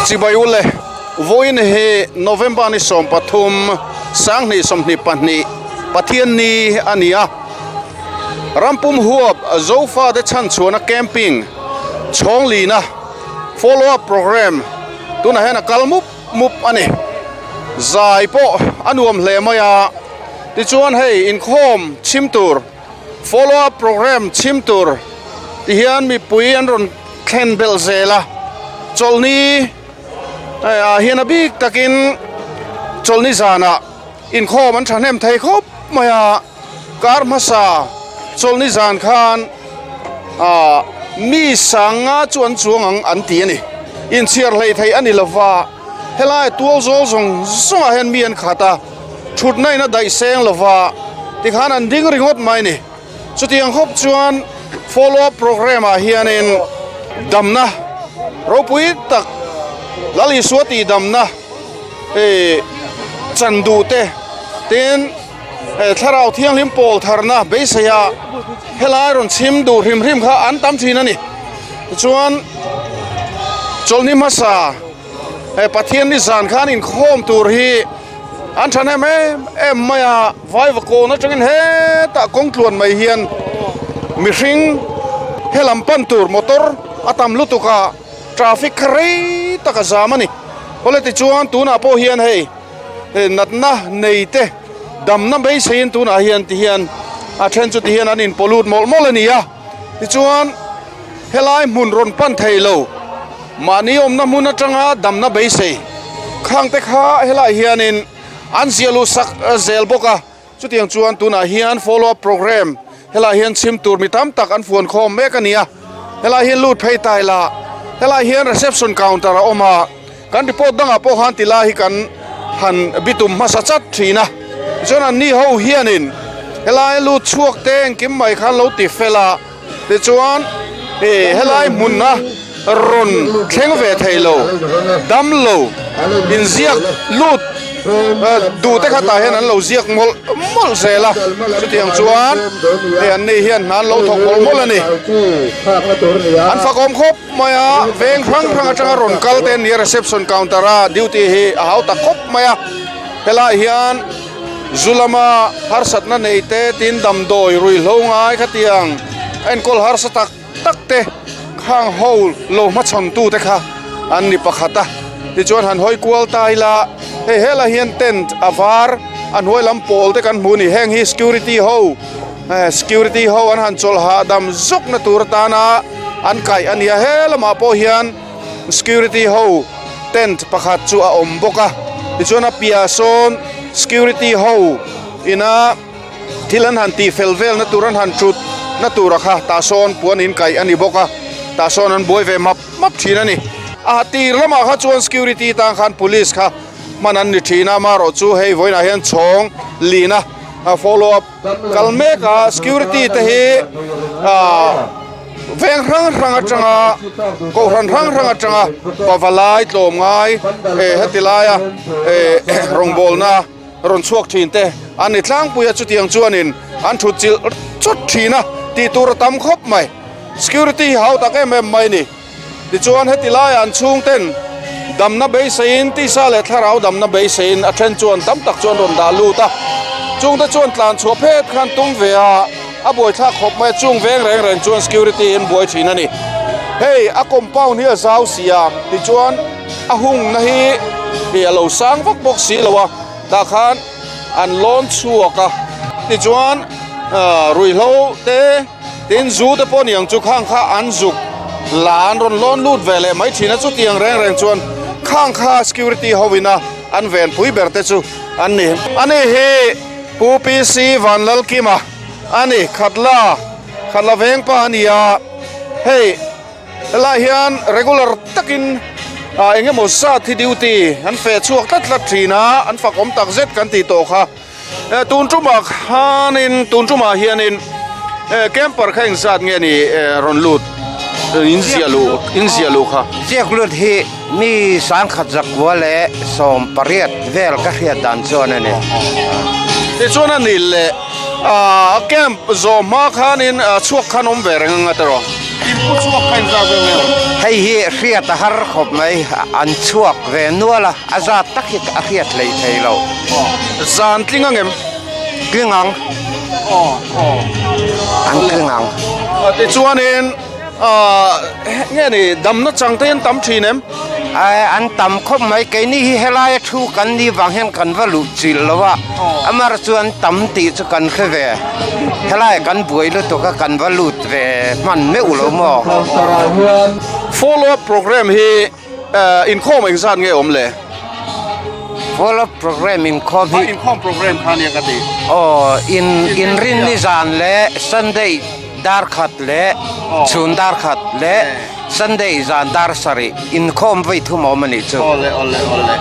Chibai ule, vawiin hi November ni 13, 2022, Pathian ni a ni a. Rampum huap Zofate chhanchhuahna camping chhawnglina follow up programme tunah hian a kal mup mup a ni. Zai pawh a nuam hle mai a, tichuan hei inkhawm chhim tur follow up programme chhim tur ti hian mipui an rawn thlen belh zel a, chawlhni ah hian a bik takin chawlhni zanah inkhawm an thahnem thei khawp mai a, kar hmasa chawlhni zan khan ah mi sanga chu an chuang ang an ti a ni, inchhiar hlei thei a ni lova helai tual zawl zawng zawng ah hian mi an khat a, thutna in a daih seng lova tikhan an ding ringawt mai a ni. Chutiang khawp chuan follow up programme ah hianin damna ropui tak Lal Isua tih damna eh chan duh te tin eh thlarau thianghlim pawl tharna beisei ah helai rawn chhim duh hrim hrim kha an tam thin a ni. Tichuan chawlhni hmasa eh Pathian ni zan khan inkhawm tur hi an thahnem em em mai a. Vaivakawn atangin hetah kawng tluan mai hian mihring helam pan tur motor a tam lutuk a, traffic kha rei tak a zam a ni. Awle tichuan tunah pawh hian hei natna nei te damna beiseiin tunah hian ti hian a then chu ti hian an in pollute mawlh mawlh a ni a. Tichuan helai hmun rawn pan thei lo mahni awmna hmun atanga damna beisei khang te kha helai hianin. An ziah luh sak zel bawk a, chutiang chuan tunah hian follow up programme helaiah hian chhim tur mi tam tak an fuan khawm mek a ni a, helaiah hian lut phei ta ila helaiah hian reception counter a awm a, kan report dangah pawh khan tilai hi kan han bitum hmasa chat thin a, tichuan an ni ho hianin helai lut chhuak te engkim mai khan lo ti fel a, tichuan ih helai hmuna rawn thleng ve thei lo dam lo inziak lut duh te kha tah hian an lo ziak mawlh mawlh zel a chutiang chuan hei an ni hian hna an lo thawk mawlh mawlh a ni an fakawm khawp mai a veng hrang hrang atanga rawn kal te an ni a reception counter a duty hi a hau ta khawp mai a helaiah hian Zu lama harsatna nei te tin damdawi ruihhlo ngai khatiang enkawl harsa tak tak te khang ho lo hmachhawn tu te kha an ni pakhat a tichuan han hawi kual ta ila hei helai hian tent a var a hnuai lam pawl te kan hmu a ni heng hi security ho eh security ho an han chawlh hahdam zawk na tur atana an kaih a ni a he lamah pawh hian security ho tent pakhat chu a awm bawk a tichuan a piah sawn security ho ina thil an han tih fel vel na tur an han thut na tura kha tah sawn puan in kaih a ni bawk a tah sawn an buai ve map map thin a ni a tir lamah kha chuan security tan khan police kha hman an ni thin a amaherawh chu hei vawiinah hian chhawng lina follow up kal mek a security te hi ah. Veng hrang hrang atanga kohhran hrang hrang atanga pavalai tlawm ngai eh heti laia eh rawngbawlna rawn chhuak thin te an ni tlangpui a chutiang chuanin an thut chilh chawt thin a tih tur a tam khawp mai security hi hau tak em em mai a ni tichuan heti laiah an chhungten damna beiseiin tisa leh thlarau damna beiseiin a then chuan tam tak chuan rawn dah lut a chungte chuan tlan chhuah phet khan tum ve a. A buaithlak khawp mai a, chung veng reng reng chuan security in buai thin a ni. Hei a compound hi a zau si a, tichuan a hungna hi ih a lo sang vak bawk si lo a, tah khan an lawn chhuak a, tichuan ah ruihhlo te tin zu te pawh niang chu khang kha an zuk la an rawn lawn lut ve leh mai thin a, chutiang reng reng chuan khang kha security ho ina an venpui ber te chu an ni. Ani hi Pu PC Vanlalkima a ni, Khatla, Khatla veng pa a ni a, hei helai hian regular takin ah eng emaw zat hi duty an feh chhuak tlat tlat thin a, an fak awm tak zet kan tih tawh kha. Eh tun tumah khanin tun tumah hianin eh camper kha eng zat nge ni eh rawn lut in ziah luh in ziah luh kha. Ziak lut hi Mi sangkhat zakua leh 18 vel ka hriat dan chuan a ni. Tichuan a ni leh a camp zawh hma khanin chhuak khan awm ve reng anga tiraw? In pu chhuak kha in zat ve mai ang. Hei hi hriat a har khawp mai, an chhuak ve nual a, a zat tak hi a hriat hlei thei lo. Zan tling ang em? Tling ang. An tling ang. Tichuanin nge ni damna chang te hi an tam thin em? An tam khawp mai, keini hi helaia thu kan ni vang hian kan va luh chilh lo a, amar chu an tam tih chu kan hre ve, helaiah kan buai lutuk a kan va lut ve hman meuh lo maw? Follow up program hi inkhawm engzat nge awm le? Follow up program inkhawm hi. Inkhawm program kha nia ka ti. Aw, in inrinni zan leh Sunday. Dar khat leh chhun dar khat leh Sunday zan dar sarih inkhawm vei thum a awm a nih chu. Awle awle awle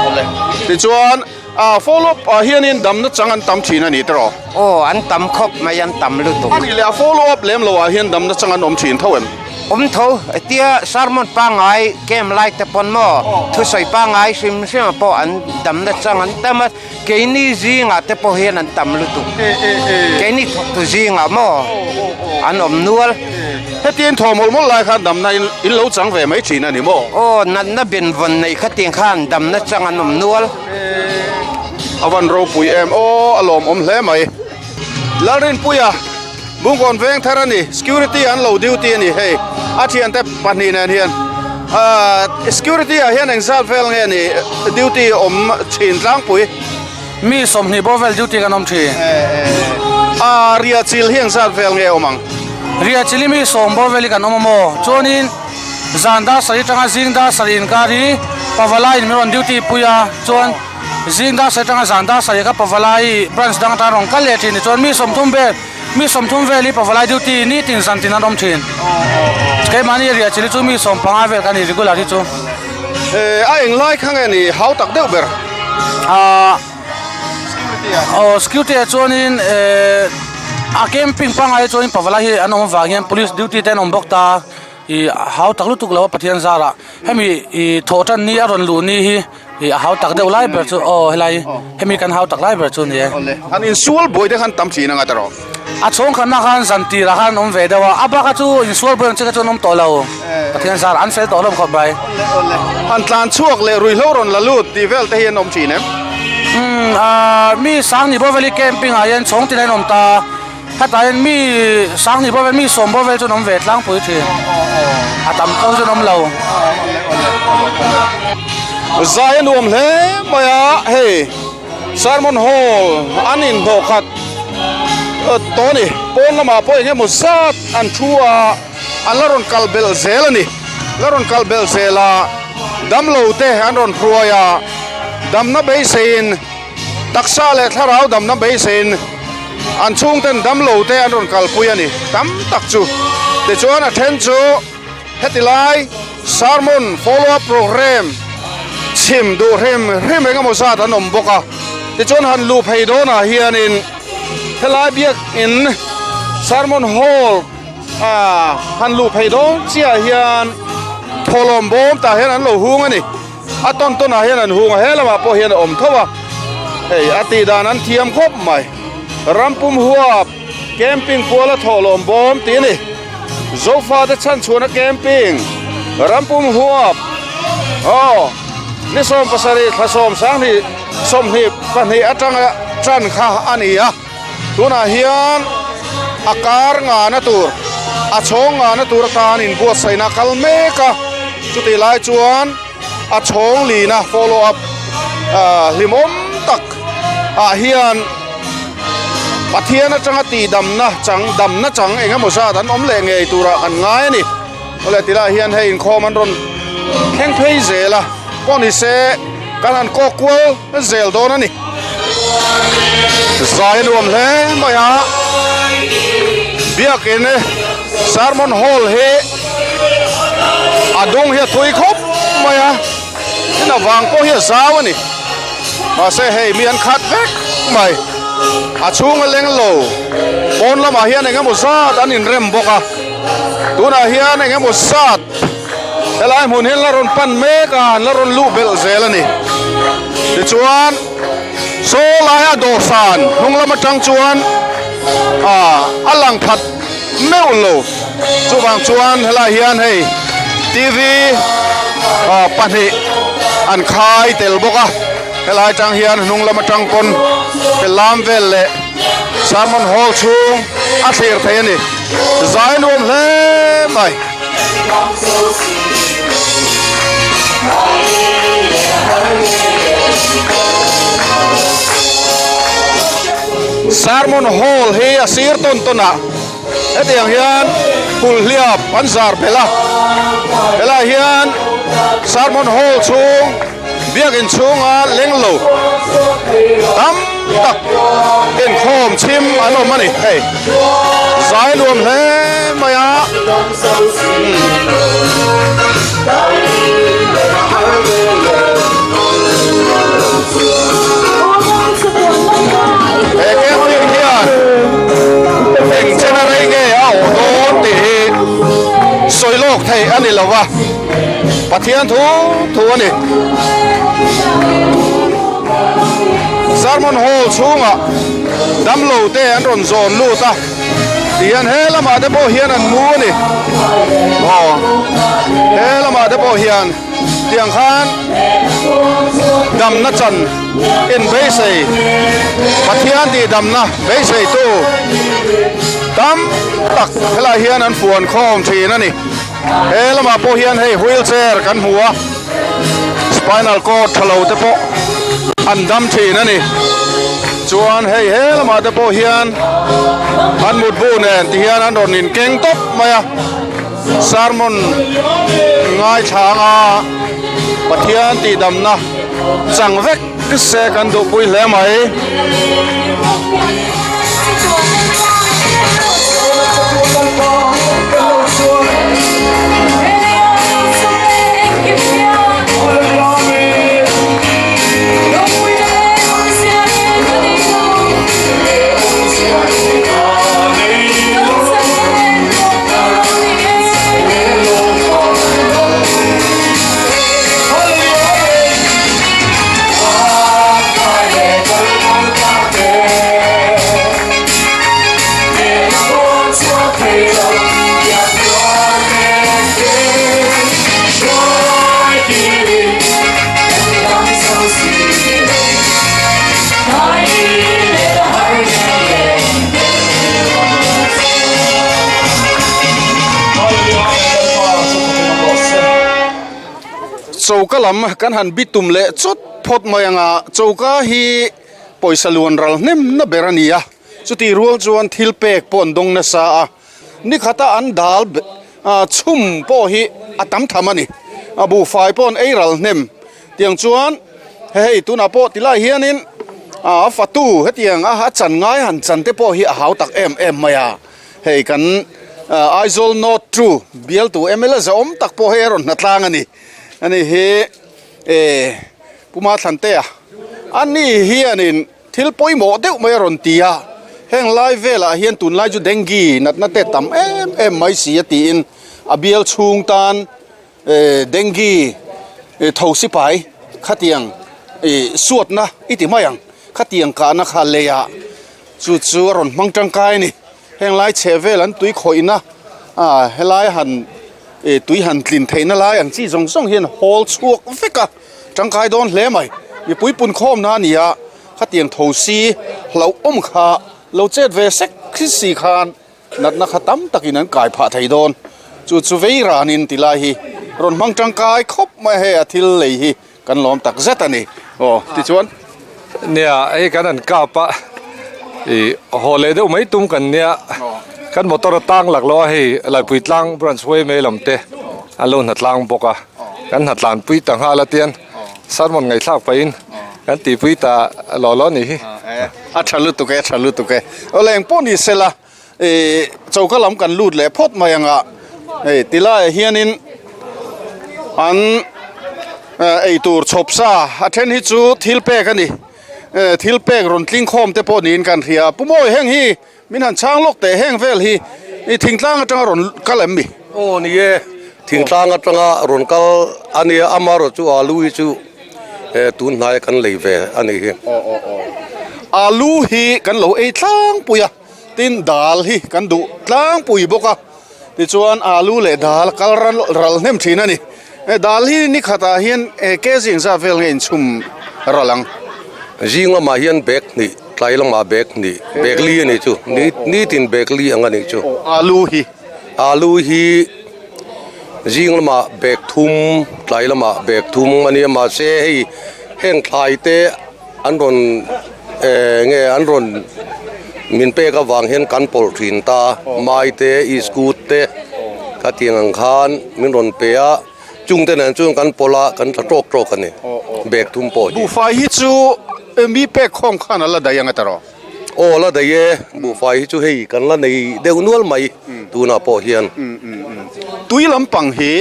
awle. Tichuan ah follow up ah hianin damna chang an tam thin a ni tiraw? Aw an tam khawp mai an tam lutuk. A nih leh a follow up lem lo ah hian damna chang an awm thin tho em? Awm tho, tia sermon pangngai camp lai te pawn maw thusawi pangngai hrim hrim ah pawh an damna chang an tam a. Keini zingah te pawh hian an tam lutuk. Keini thawktu zingah maw an awm nual. Hetiang thawm mawlh mawlh lai khan damna in lo chang ve mai thin a ni maw? Aw, natna benvawn nei khatiang khan damna chang an awm nual. A van ropui em aw, a lawmawm hle mai. Lalrinpuia, Bungkawn veng thar a ni, security an lo duty a ni hei, a thiante pahnih nen hian security ah hian engzat vel nge ni duty awm thin tlangpui? Mi 20 bawr vel duty kan awm thin. A ria chil hi engzat vel nge awm ang? Ria chil hi mi 10 bawr vel hi kan awm a maw? Chuanin zan dar sarih atanga zing dar sarih inkar hi Pavalai in min rawn duty pui a, chuan Zing dar sarih atanga zan dar sarih kha Pavalai branch dang atan rawn kal leh thin tichuan mi 30 vel mi 30 vel hi Pavalai duty nitin zan tin an awm thin. Keimahni area chili chu mi 15 vel kan ni regular hi chu. Eh a eng lai kha nge ni hau tak deuh ber? Ah aw security ah chuanin eh a camping pangngai chuanin Pavalai hi an awm avang hian police duty te an awm bawk ta. I hau tak lutuk lo a Pathian zarah hemi i thawh tan ni a rawn luh ni hi i a hau tak deuh lai ber chu aw helai hemi kan hau tak lai ber chu ni e. An insual buai te khan tam thin anga tawh. A chhawng khanna khan zan tirah khan awm ve deuh a, a baka chu insual buai ang chi kha chu an awm tawh lo Pathian zarah an fel tawh hlawm khawp mai. An tlan chhuak leh ruihhlo rawn la lut tih vel te hi an awm thin em? Umm ah mi Sangni Bawveli camping ah hian chhawng tin a inawm ta. Hetah hian mi 20 bawr vel mi 10 bawr vel chu an awm ve tlangpui thin a tam kawng chu an awm lo. Zai a nuam hle mai a hei sermon hall an inhnawh khat tawh a ni pawn lamah pawh eng emaw zat an thu a an la rawn kal belh zel a ni la rawn kal belh zel a damlo te an rawn hruai a damna beiseiin. Taksa leh thlarau damna beiseiin an chhungten damlo te an rawn kalpui a ni tam tak chu. Tichuan a then chu heti lai sermon follow up program chhim duh hrim hrim eng emaw zat an awm bawk a. Tichuan han luh phei dawnah hianin helai biakin sermon hall ah han luh phei dawn chiah hian thawhlawm bawm tah hian an lo hung a ni. A tawn tawnah hian an hung a, he lamah pawh hian a awm tho a, hei a tih dan an thiam khawp mai. Rampum huap camping puala thawhlawm bawm tih a ni. Zofate chhanchhuahna camping rampum huap aw ni 17 thla 72 22 atanga tan kha a ni a. Tunah hian a kar ngahna tur, a chhawng ngahna tur atan inbuatsaihna a kal mek a, chutih lai chuan a chhawng lina follow up hlimawm tak ah hian Pathian atanga tihdamna chang damna chang eng emaw zat an awm leh ngei turah kan ngai a ni. Awle tilai hian hei inkhawm an rawn thleng phei zel a, pawh ni se kan han kawk kual zel dawn a ni. Zai a nuam hle mai a, biakin sermon hall hi a dung hi a thui khawp mai a, tin a vang pawh hi a zau a ni. Mahse hei mi an khat vek mai, a chhung a leng lo, pawn lamah hian eng emaw zat an inrem bawk a. Tunah hian eng emaw zat helai hmun hian la rawn pan mek a, an la rawn luh belh zel a ni. Tichuan saw laia dawhsan hnung lam atang chuan ah a lang khat meuh lo. Chuvang chuan helai hian hei TV pahnih an khai tel bawk a, helai atang hian hnung lam atang pawn lam vel leh sermon hall chhung a thlir thei a ni. Zai nuam hle mai. Sermon hall hi a sir tawn tawn ah hetiang hian phulhliap an zar belh a, helaiah hian sermon hall chhung biakin chhunga leng lo tam tak inkhawm chhim an awm a ni hei zai nuam hle mai a. He camping hian eng chena rei nge a awh dawn tih hi sawi lawk theih a ni lo va, Pathian thu thu a ni. Sermon Hall chhungah damlo te an rawn zawn lut a, ti hian he lamah te pawh hian an mu a ni. Aw he lamah te pawh hian tiang khan damna chan in beisei Pathian tih damna beisei tu tam tak helaiah hian an fuan khawm thin a ni. He lamah pawh hian hei wheel chair kan hmu a, spinal cord tha lo te pawh an dam thin a ni. Chuan hei he lamah te pawh hian an mutbu nen ti hian an rawn inkeng tawp mai a, sermon ngaithla anga Pathian tihdamna chang vek se kan duhpui hle mai. Choka lam kan han bitum leh chawt phawt mai ang a, choka hi pawisa luan ral hnem na ber a ni a, chutih rual chuan thil pek pawh an dawng nasa a, ni khata an dal chhum pawh hi a tam tham a ni, a buhfai pawh an ei ral hnem tiang chuan hei tunah pawh tilai hianin a fatu hetiang a a chan ngai han chan te pawh hi a hau tak em em mai a, hei kan Aizawl North two bialtu mla zahawm tak pawh hei a rawn hnatlang a ni, ani hi eh Puma Thlantea ani hianin thil pawimawh deuh mai a rawn ti a, heng lai velah hian tunlai chu dengue natna te tam em em mai si a tiin a bial chhung tan eh dengue tho sipai khatiang ih suatna i ti mai ang khatiang kahna kha leiah chu chu a rawn hmang tangkai a ni heng lai chheh vel an tui khawihna ah helai han ih tui han tlin theihna lai ang chi zawng zawng hian hawl chhuak vek a. Tangkai dawn hle mai. Mipui pun khawmna a ni a, khatiang tho si hlauhawm kha lo chet ve sek si khan natna kha tam takin an kai phah thei dawn. Chu chu vei ranin ti lai hi rawn hmang tangkai khawp mai a, hei a thil lei hi kan lawm tak zet a ni. Aw tichuan. Nia, hei kan han kap a, ih haw leh deuh mai tum kan nia, kan motor a tang lak lo a hei Laipui tlang branch huai mai lam te an lo hnatlang bawk a, kan hnatlan pui ta nghal a tian sermon ngaihthlak pahin kan tihpui ta law law a nih hi. A tha lutuk e, a tha lutuk e. Awle engpawh ni sela ih choka lam kan lut leh phawt mai ang a, hei tilaiah hianin an eitur chhawp sa a then hi chu thil pek a ni thil pek rawn tling khawm te pawh niin kan hria pu mawi heng hi min han chhang lawk teh heng vel hi i thingtlang atanga rawn kal em mi? Aw ni e, thingtlang atanga rawn kal a nia amaherawh chu alu hi chu tun hnaia kan lei ve a nih hi. Aw aw aw alu hi kan lo ei tlangpui a. Tin dal hi kan duh tlangpui bawk a, Tichuan alu leh dal kal ral ral hnem thin a ni. Dal hi ni khatah hian kg engzat vel nge inchhum ral ang? Zing lamah hian bag hnih, tlai lamah bag hnih, bag li a nih chu. Nitin bag li ang a nih chu. Alu hi? Alu hi zing lamah bag thum, tlai lamah bag thum a nia mahse hei heng thlai te An rawn nge an rawn min pek avang hian kan pawlh thin ta a, mai te, iskut te khatiang ang khan min rawn pe a, chungte nen chuan kan pawlh a, kan tla tawk tawk a ni, bag thum pawh hi. Buhfai hi chu mi pek khawm khan a la daih ang e tawh? Aw la daih e, buhfai hi chu hei kan la nei deuh nual mai tunah pawh hian. Tui lampang hi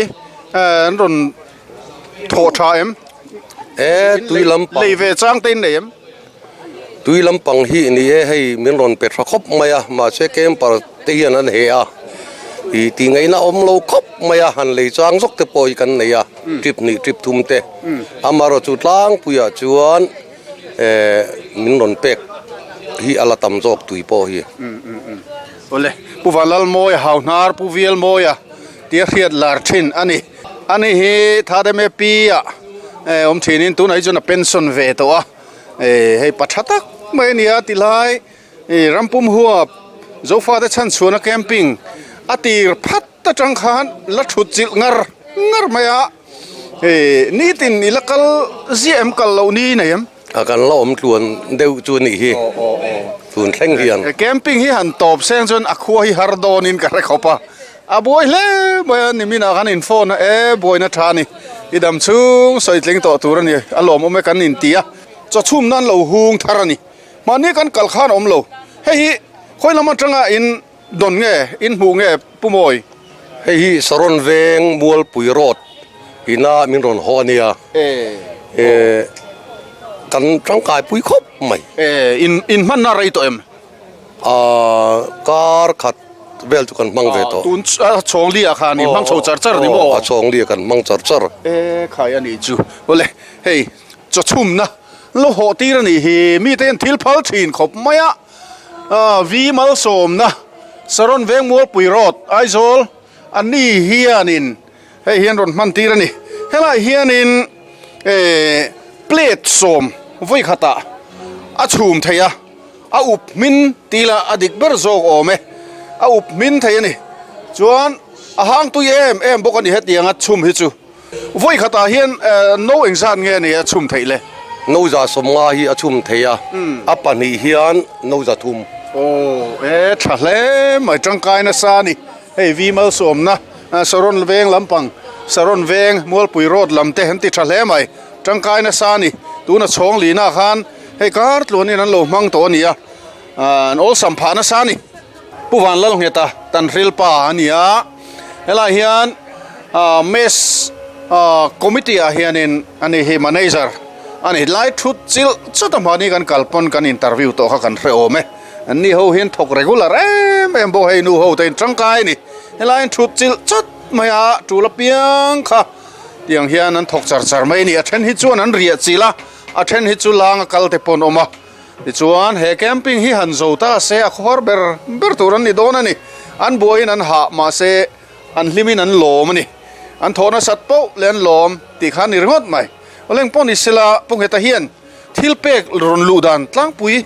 an rawn Thawh tha em? E, tui lampang. Lei ve chang te in nei em? Tui lampang hi ni e, hei min rawn pe tha khawp mai a, mahse camper te hian an heh a, i tih ngaihna awm lo khawp mai a, han lei chang zawk te pawh hi kan nei a, trip hnih trip thum te. Amaherawhchu tlangpuiah chuan e min rawn pek hi a la tam zawk tui pawh hi. Awle, Pu Vanlalmawia Hauhnar, Pu Vielmawia tia hriat lar thin a ni. Ani hi Thademe pi ah awm thinin tunah hi chuan a pension ve tawh a, hei pa tha tak mai a ni a tilai rampum huap Zofate chhanchhuahna camping a tir phat atang khan la thut chilh ngar ngar mai a, nitin i la kal ziah em kal loh ni nei em? A kan la awm tluan deuh chu a nih hi tun thleng hian. Camping hi han tawp seng chuan a khua hi har dawnin ka hre khawp a, a buai hle mai a, niminah khan in phone a e buaina tha a ni, i dam chhung sawi tling tawh tur a ni, a lawmawm e kan inti a, chaw chhum nan lo hung thar a ni, mahni kan kal khan a awm lo, hei hi khawi lam atanga in dawn nge in hmuh nge Pu Mawi? Hei hi Saron Veng Mualpui Road ina min rawn haw a nia. E kan tangkai pui khawp mai. E in in hmanna rei tawh em? A kar khat vel chu kan hmang ve tawh. Tun a chhawng li ah khan in hmang chho char char ni maw? A chhawng li ah kan hmang char char. E khai a nih chu. Awle hei chaw chhumna lo hawh tir a nih hi mite hian thil phal thin khawp mai a. Vi Malsawmna Saron Veng Mualpui Road Aizawl a ni hianin hei hian rawn hman tir a ni. Helai hianin plate sawm vawi khatah a chhum thei a, a up hmin tih lah a dik ber zawk awm e, a up hmin thei a ni. Chuan a hang tui em em bawk a ni hetianga chhum hi chu. Vawi khatah hian no engzat nge ni a chhum theih le? No 150 hi a chhum thei a, a pahnih hian no 300. Aw, e tha hle mai tangkai nasa a ni. Hei Vi Malsawmna Saron Veng lampang Saron Veng Mualpui Road lam te an ti tha hle mai. Tangkai nasa a ni. Tuna chhawng lina khan hei kar tluanin an lo hmang tawh a ni a, an awlsam phah nasa a ni. Pu Vanlalngheta Tanhril pa a ni a, helai hian mess committee ah hianin a ni hi manager a ni. Lai thut chilh chawt a mahni kan kal pawn kan interview tawh kha kan hre awm e. An ni ho hian thawk regular em em bawk hei nu ho te in tangkai a ni. Helai thut chilh chawt mai a tul apiang kha tiang hian an thawk char char mai a ni. A then hi chuan an riah chilh a, a then hi chu lang a kal te pawn awm a. Tichuan, he camping hi han zo ta se a khawhar ber ber tur an ni dawn a ni. An buaiin an hah, mahse an hlimin an lawm a ni. An thawh nasat poh leh an lawm tih kha a ni ringawt mai. Awleng pawh ni sela, Pu Ngheta hian thil pek rawn luh dan tlangpui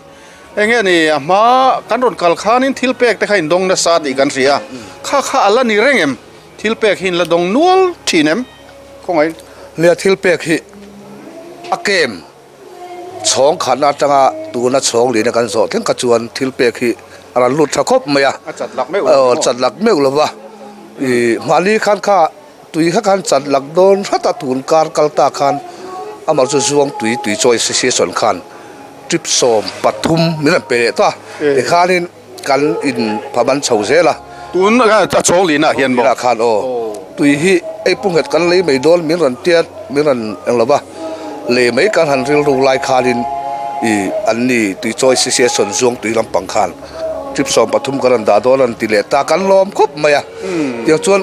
eng nge ni a hma kan rawn kal khanin thil pek te kha in dawng nasa tih kan hria. Kha kha a la ni reng em? Thil pek hi in la dawng nual thin em? Khawngaih. Nia, thil pek hi a kem. Chhawng khatna atanga tuna chhawng lina kan zawh thleng kha chuan thil pek hi a rawn lut tha khawp mai a. A chat lak meuh lo. Aw chat lak meuh lo va. Ih mahni khan kha tui kha khan chat lak dawn hrat a tun kar kal ta khan amah chu zuang tui tui chawi association khan trip 13 min rawn pe leh ta. Tikhanin. Kan in phaman chho zel a. Tun a chhawng lihna ah hian maw? Lihna khan aw. Tui hi ei pu nghet kan lei mai dawn min rawn tiat min rawn eng lo va, lei mai kan han rilru lai khanin i an ni tui chawi association zuang tui lampang khan trip 13 kan rawn dah dawn an ti leh ta kan lawm khawp mai a. Tiang chuan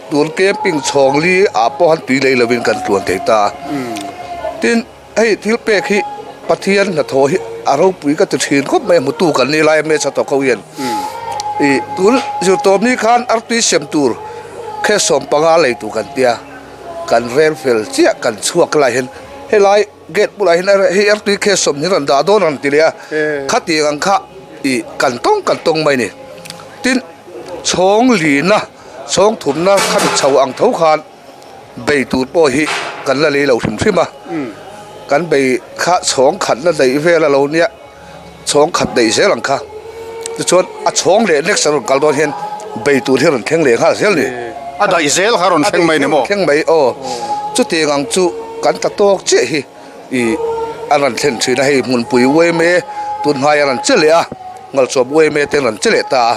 tun camping chhawng li ah pawh han tui lei lovin kan tluan thei ta a. Tin. Hei thil pek hi Pathian hnathawh hi a ropui ka ti thin khawp mai a, hmutu kan ni lai a hmeichhe tawk ho hian. Ih tun zirtawp ni khan artui sem tur khe 15 lei tur kan tia kan rel fel chiah kan chhuak lai hian helai gate bulah hian hei artui khe 20 rawn dah dawn rawn ti leh a khatiang ang kha ih kan tawng kan tawng mai a ni tin chhawng lina chhawng thumna khami chho ang tho khan. Bei tur pawh hi kan la lei lo hrim hrim a, kan bei kha chhawng khat la daih vel a lo nia, chhawng khat daih zel ang kha, tichuan a chhawng leh next a rawn kal dawn hian bei tur hi a rawn thleng leh nghal zel ni. A daih zel kha a rawn thleng mai ni maw? Thleng mai aw, chutiang ang chu kan ta tawk chiah hi ih a rawn thlen thin a, hei hmunpui uaime tunhmai a rawn che leh a. Ngalchawp uaime te an rawn che leh ta a,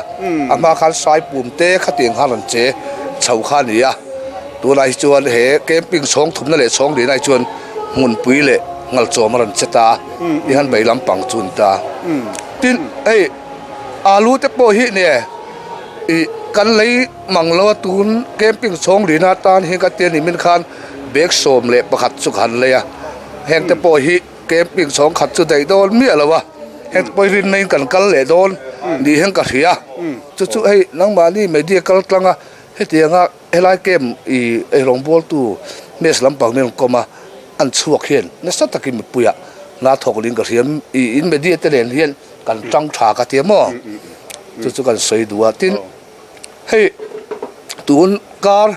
a hma khan Saipum te khatiang khan rawn che chho kha a ni a, tunah hi chuan he camping chhawng thumna leh chhawng lihna hi chuan hmunpui leh Ngalchawm a rawn che ta a, ti hian vei lampang chu a ni ta a. Tin, hei alu te pawh hi nia ih kan lei mang lo a tun camping chhawng lihna atan hian ka tia ni min khan bag 11 chu ka han lei a, heng te pawh hi. Camping chhawng khat chu daih dawn miah lo a, heng pawh hi rinna in kan kal leh dawn ni hian ka hria. Chu chu hei nangmahni media kal tlang a, hetianga helai camp ih eirawngbawltu mess lampang min rawn kawm a, an chhuak hian nasa takin mipuiah hna thawk niin ka hria. Ih in media te nen hian kan tang tha ka ti a maw? Chu chu kan sawi duh a. Tin, hei tun kar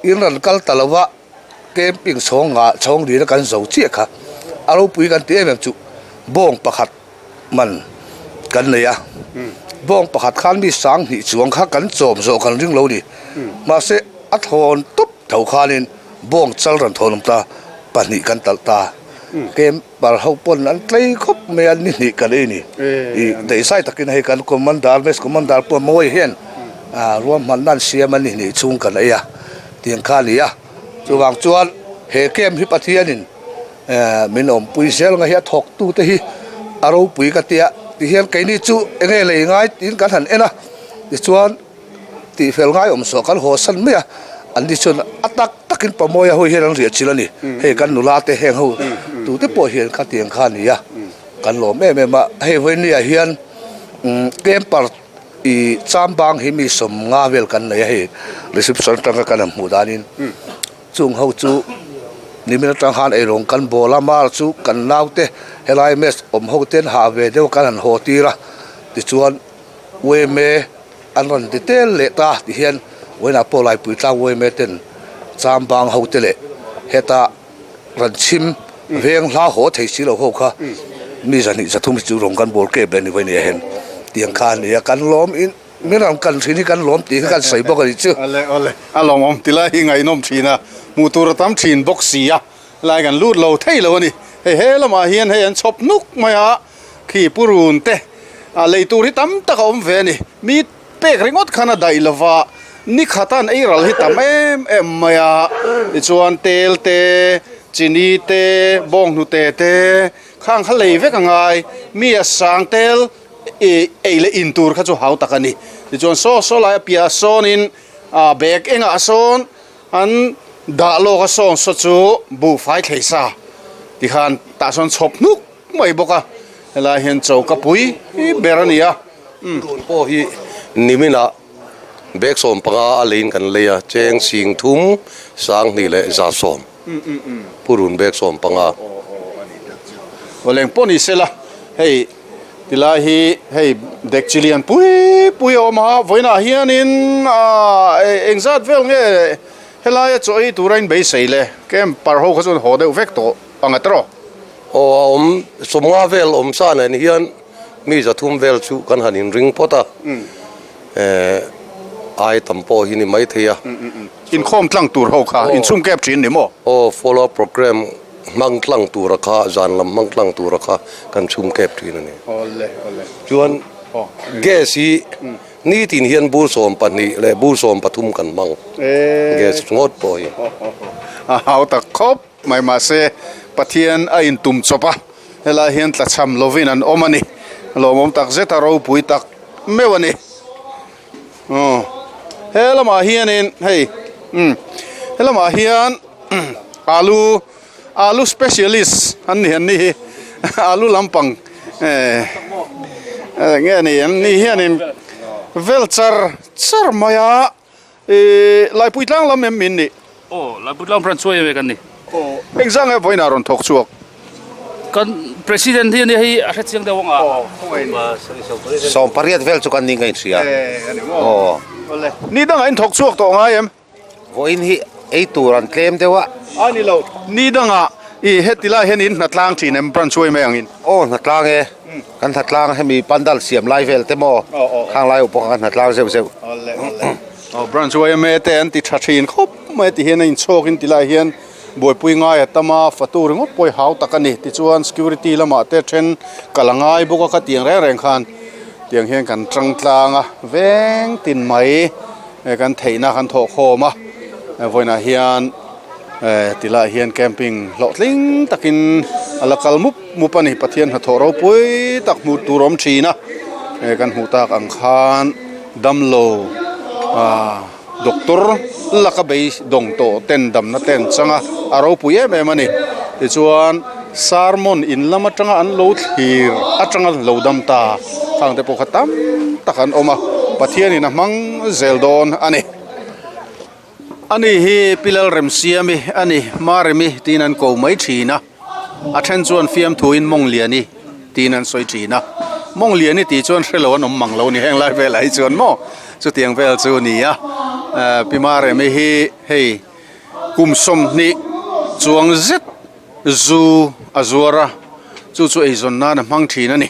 in rawn kal ta lo va. Camping chhawng ngah chhawng dina kan zo chiah kha a ropui kan ti em em chu bawng pakhat man kan nei a bawng pakhat khan mi sang hnih chuang kha kan chawm zawh kan ring lo ni mahse a thawn tawp tho khanin bawng chal rawn thawn awm ta pahnih kan talh ta camper ho pawn an tlei khawp mai a ni hnih kan ei ni ih daihzai takin hei kan commander mess commander pawh mawi hian ruahmanna an siam a ni hnih chhung kan ei a. Tiang kha a ni a, chuvang chuan he camp hi Pathianin min awmpui zel nga hi a thawktute hi a ropui ka tia tihian keini chu enge lei ngai tiin kan han en a, tichuan tihfel ngai awm suah kan haw san mai a, anni chuan a tak takin Pamawia ho hian an riah chilh a ni, hei kan nula te heng ho tute pawh hian khatiang kha a ni a, kan lawm em em a, hei vawinia hian camper. I chambang hi mi 50 vel kan nei a hei reception atanga kan han hmuh danin chung ho chu nimin atang khan eirawng kan bawl a mar chu kan naute helai mess awm ho ten hah ve deuh kan han haw tir a tichuan uaime an rawn ti tel leh ta tihian uainah pawh laipui tlang uaime ten chambang ho te leh heta Ran chhim veng hla haw thei si lo ho kha mi 200 300 hi chu rawng kan bawl kep leh ni vawi nia hen tiang kha a ni a kan lawm in min rawn kan thin hi kan lawm tih hi kan sawi bawk a nih chu. Awle awle a lawmawm ti lai hi ngaihnawm thin a hmuh tur a tam thin bawk si a lai kan lut lo thei lo a ni hei he lamah hian hei an chhawp nuk mai a khi purun te a lei tur hi tam tak a awm ve a ni mi Pek ringawt khan a daih lo va, ni khatan ei ral hi tam em em mai a, tichuan tel te, chini te, bawnghnute te khang kha lei vek a ngai, mi a sang tel ih ei leh in tur kha chu hau tak a ni. Tichuan saw saw lai a piah sawnin ah bag engah sawn an dah lawk a sawn saw chu buhfai thlei sa tikhan tah sawn chhawp hnuk mai bawk a, helai hian choka pui ber a ni a. Tun pawh hi niminah bag 15 a leiin kan lei a, cheng 30 2120 purun bag 15. Aw leng pawh ni sela hei tilai hi hei dek chi lian pui pui a awm a, vawiinah hianin aah engzat vel nge helaia chaw ei tura in beisei le camper ho kha chuan haw deuh vek tawh ang a tawh. Aw a awm 50 vel awm sa nen hian mi 300 vel chu kan han inring phawt a, eh ai tam pawh hi ni mai thei a. Inkhawm tlang tur ho kha inchhung kep thin ni maw? Aw follow up program hmang tlang tura kha zan lam hmang tlang tura kha kan chhung kep thin a ni. Chuan gas hi nitin hian bur 12 leh bur 13 kan hmang gas ngawt pawh hi. A hau tak khawp. Mai mahse Pathian a intum chawp a, helai hian tlachham lovin an awm a ni. Lawmawm tak zet a ropui tak meuh a ni. Aw he lamah hianin hei umm he lamah hian alu alu specialist an ni an ni hi alu lampang eh nge ni an ni hianin. Vel char char mai a, ih Laipui tlang lam em min nih? Aw, Laipui tlang branch chuai em e kan ni. Aw, engzah nge vawiinah rawn thawk chhuak? Kan President hi a nia hei a hre chiang deuh ang a. Aw, khawngaih in. 18 vel chu kan ni ngaih hria. E, a ni maw? Awle. Ni dangah in thawk chhuak tawh ngai em? Vawiin hi ei tur an tlem deuh a. A ni lo, ni dangah i heti lai hian in hnatlang thin em branch uai mai angin? Aw hnatlang e, kan hnatlang hemi pandal siam lai vel te maw khang lai pawh kha kan hnatlang zeuh zeuh. Awle awle. Aw branch uai emae te an ti tha thin khawp mai ti hian a inchhawk in ti lai hian buaipui ngai a tam a, fatu ringawt pawh i hau tak a ni. Tichuan security lamah te then kal a ngai bawk a kha tiang reng reng khan tiang hian kan tang tlang a veng tin mai. He kan theihna kan thawh khawm a vawiinah hian eh tilaiah hian camping hlawhtling takin a la kal mup mup a ni Pathian hnathawh ropui tak hmuh tur awm thin a eh kan hmuh tak ang khan damlo ah doctor laka beidawng tawh ten damna te an chang a a ropui em em a ni tichuan sermon in lam atanga an lo thlir atanga lo dam ta khang te pawh kha tam tak an awm a Pathianin a hmang zel dawn a ni. Ani hi Pi Lalremsiami a ni Maremi tiin an ko mai thin a a then chuan fiamthuin Mawngliani tiin an sawi thin a Mawngliani tih chuan hrelo an awm mang lo a ni heng lai velah hi chuan maw chutiang vel chu a ni a Pi Maremi hi hei kum 20 chuang zet Zu a zuar a, chu chu eizawn nan a hmang thin a ni.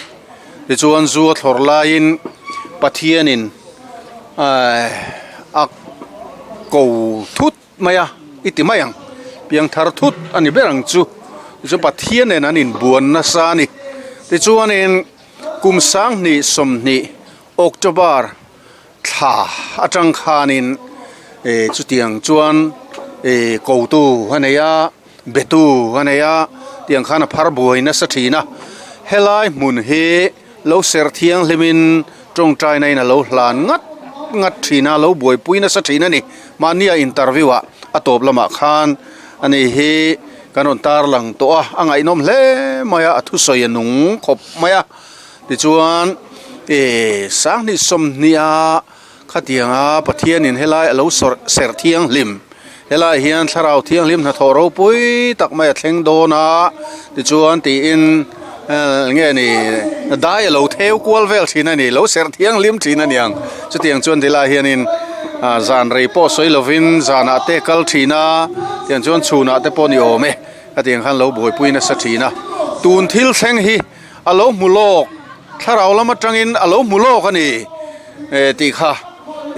Tichuan zu a thlawr laiin Pathianin a ko thut mai a, i ti mai ang, piangthar thut a ni ber ang chu. Tichuan Pathian nen an inbuan nasa a ni. Tichuanin kum 20 20 October Thla atang khanin eh chutiang chuan eh kotu a nei a betu a nei a tiang khan a phar buai nasa thin a helai hmun hi lo ser thianghlimin tawngtaina in a lo hlan ngat ngat thin a lo buaipui nasa thin a ni mahni a interview ah a tawp lamah khan ani hi kan rawn tarlang tawh a a ngaihnawm hle mai a a thusawi a nung khawp mai a. Tichuan eh 20 sawmhniha khatianga Pathianin helai a lo sawrh serh thianghlim helai hian thlarau thianghlim hnathawh ropui tak mai a thleng dawn a tichuan tiin nge ni dai a lo theu kual vel thin a ni lo serh thianghlim thin a niang chutiang chuan tilai hianin ah zan rei pawh sawi lovin zanah te kal thin a tiang chuan chhunah te pawh ni awm e khatiang khan lo buaipui nasa thin a tun thil thleng hi. A lo hmu lawk, thlarau lam atangin a lo hmu lawk a ni eh tih kha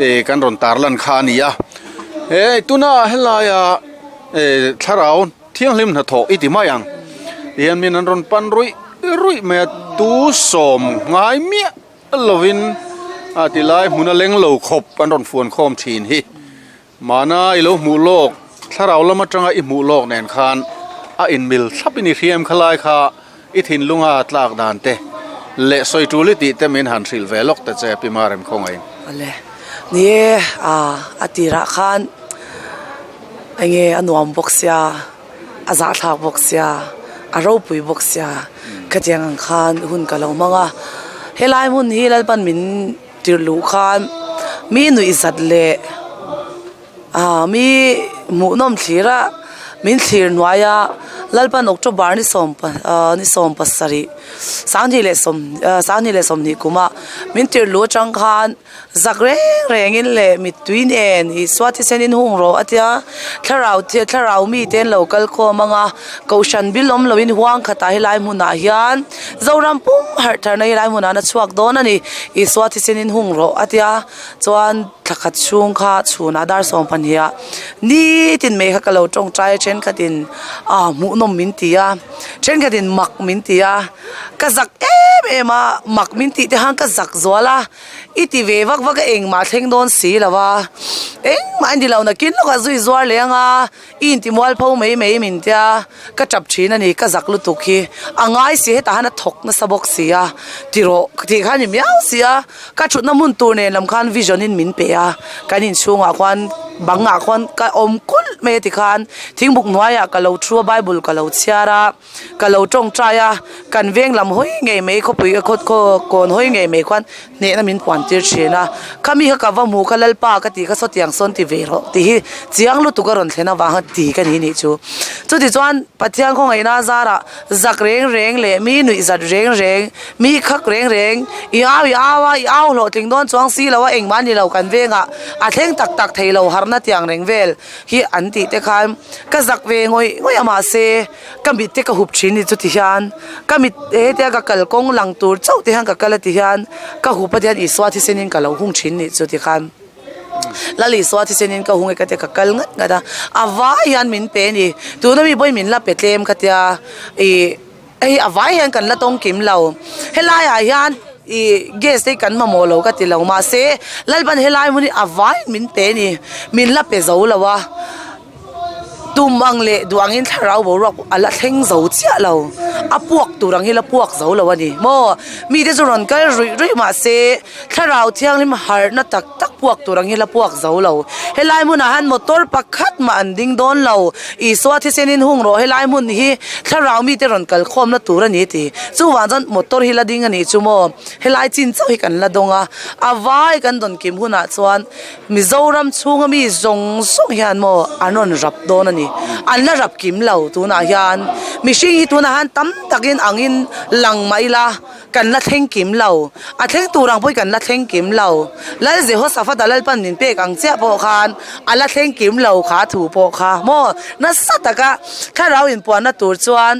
eh kan rawn tarlan kha a ni a. He tuna helaia eh thlarau thianghlim hnathawh i ti mai ang tihian min an rawn pan ruih ruih mai a, tu sawm ngai miah lovin a tilai hmuna leng lo khawp an rawn fuan khawm thin hi. Mahna i lo hmuh lawk, thlarau lam atanga i hmuh lawk nen khan a inmil thlapin i hriam kha lai kha i thinlunga tlak dan te leh sawi tul i tih te min han hrilh ve lawk ta che Pi Marem khawngaih. Awle, ni e, a tirah khan enge a nuam bawk sia, a zahthlak bawk sia, a ropui bawk sia, khatiang ang khan hun ka lo hmang a, helai hmun hi Lalpan min. Tirh luh khan mi nuih zat leh ah mi hmuhnawm thlir a min thlir hnuai a Lalpan October ni sawm ah ni 17 20 leh 21 kuma min tirh luh atang khan zak reng rengin leh mittui nen Isua thisenin hung rawh a tia thlarau thlarau mite an lo kal khawm ang a Kohhran bil awm loin huang khatah helai hmunah hian Zoram pum harh tharna helai hmunah an a chhuak dawn a ni. Isua thisenin hung rawh a tia chuan thla khat chhung kha chhunah dar 12 ah nitin mai kha ka lo tawngtai a thenkhatin ah hmuhnawm min ti a thenkhatin mak min ti a ka zak em em a mak min tih te khan ka zak zual a i ti ve vak vak a engmah thleng dawn si lo a engmah a ni lo nakin lawkah zui zuar leh ang a. I intimual pho mai mai min tia ka tap thin a ni, ka zak lutuk hi a ngai si hetah hian a thawk nasa bawk si a, tirawh tih kha a ni miau si a, ka thutna hmun tur nen lam khan vision in min pe a, kan inchhungah khuan bangah khuan ka awm kulh mai a tikhan thingbuk hnuaiah ka lo thu a bible ka lo chhiar a, ka lo tawngtai a, kan veng lam hawi ngei mai khawpui khaw kawn hawi ngei mai khuan hnehna min puan. siam tir thin a, khami kha ka va hmu kha Lalpa ka tih kha sawtiang sawn ti ve rawh tih hi chiang lutuk a rawn thlen avanga ti ka ni nih chu. Chutichuan Pathian khawngaihna zarah zak reng reng leh mi nuih zat reng reng, mi khak reng reng, i au i au a, i au hlawhtling dawn chuang si lo a engmah ni lo kan vengah a thleng tak tak thei lo harhna tiang reng vel hi an tih te khan ka zak ve ngawih ngawih a mahse ka mit te ka hup thin ni chuti hian ka mit hetia ka kalkawng lang tur chauh te hian ka kal a ti hian ka hup a ti hian Isua thisenin ka lo hung thin ni chuti khan. Lal Isua thisenin ka hung e ka tia ka kal ngat ngat a, a vai hian min pe a ni. Tuna mi pawhin min la pe tlem ka tia ih hei a vai hian kan la tawng kim lo. Helaiah hian ih gas te hi kan mamawh lo ka ti lo mahse Lalpan helai hmun hi a vaiin min pe a ni, min la pe zo lo a. Tum ang leh duh angin thlarau boruak a la thleng zo chiah lo, a puak tur ang hi la puak zo lo a ni maw? Mite chu rawn kal ruih ruih mah se thlarau thianghlim harhna tak tak puak tur ang hi la puak zo lo. Helai hmunah hian motor pakhat mah an ding dawn lo, Isua thisenin hung rawh helai hmun hi thlarau mite rawn kal khawmna tur a ni ti. Chuvang chuan motor hi la ding a nih chu maw? Helai chin chauh hi kan la dawng a, a vai kan dawn kim hunah chuan Mizoram chhunga mi zawng zawng hian maw an rawn rap dawn a ni. An la rap kim lo tunah hian. Mihring hi tunah hian tam takin angin lang mah ila kan la thleng kim lo. A thleng tur ang pawhin kan la thleng kim lo. Lal Jehoshaphat-a Lalpan min pek ang chiah pawh khan a la thleng kim lo kha thu pawh kha maw nasa taka thlarau inpuanna tur chuan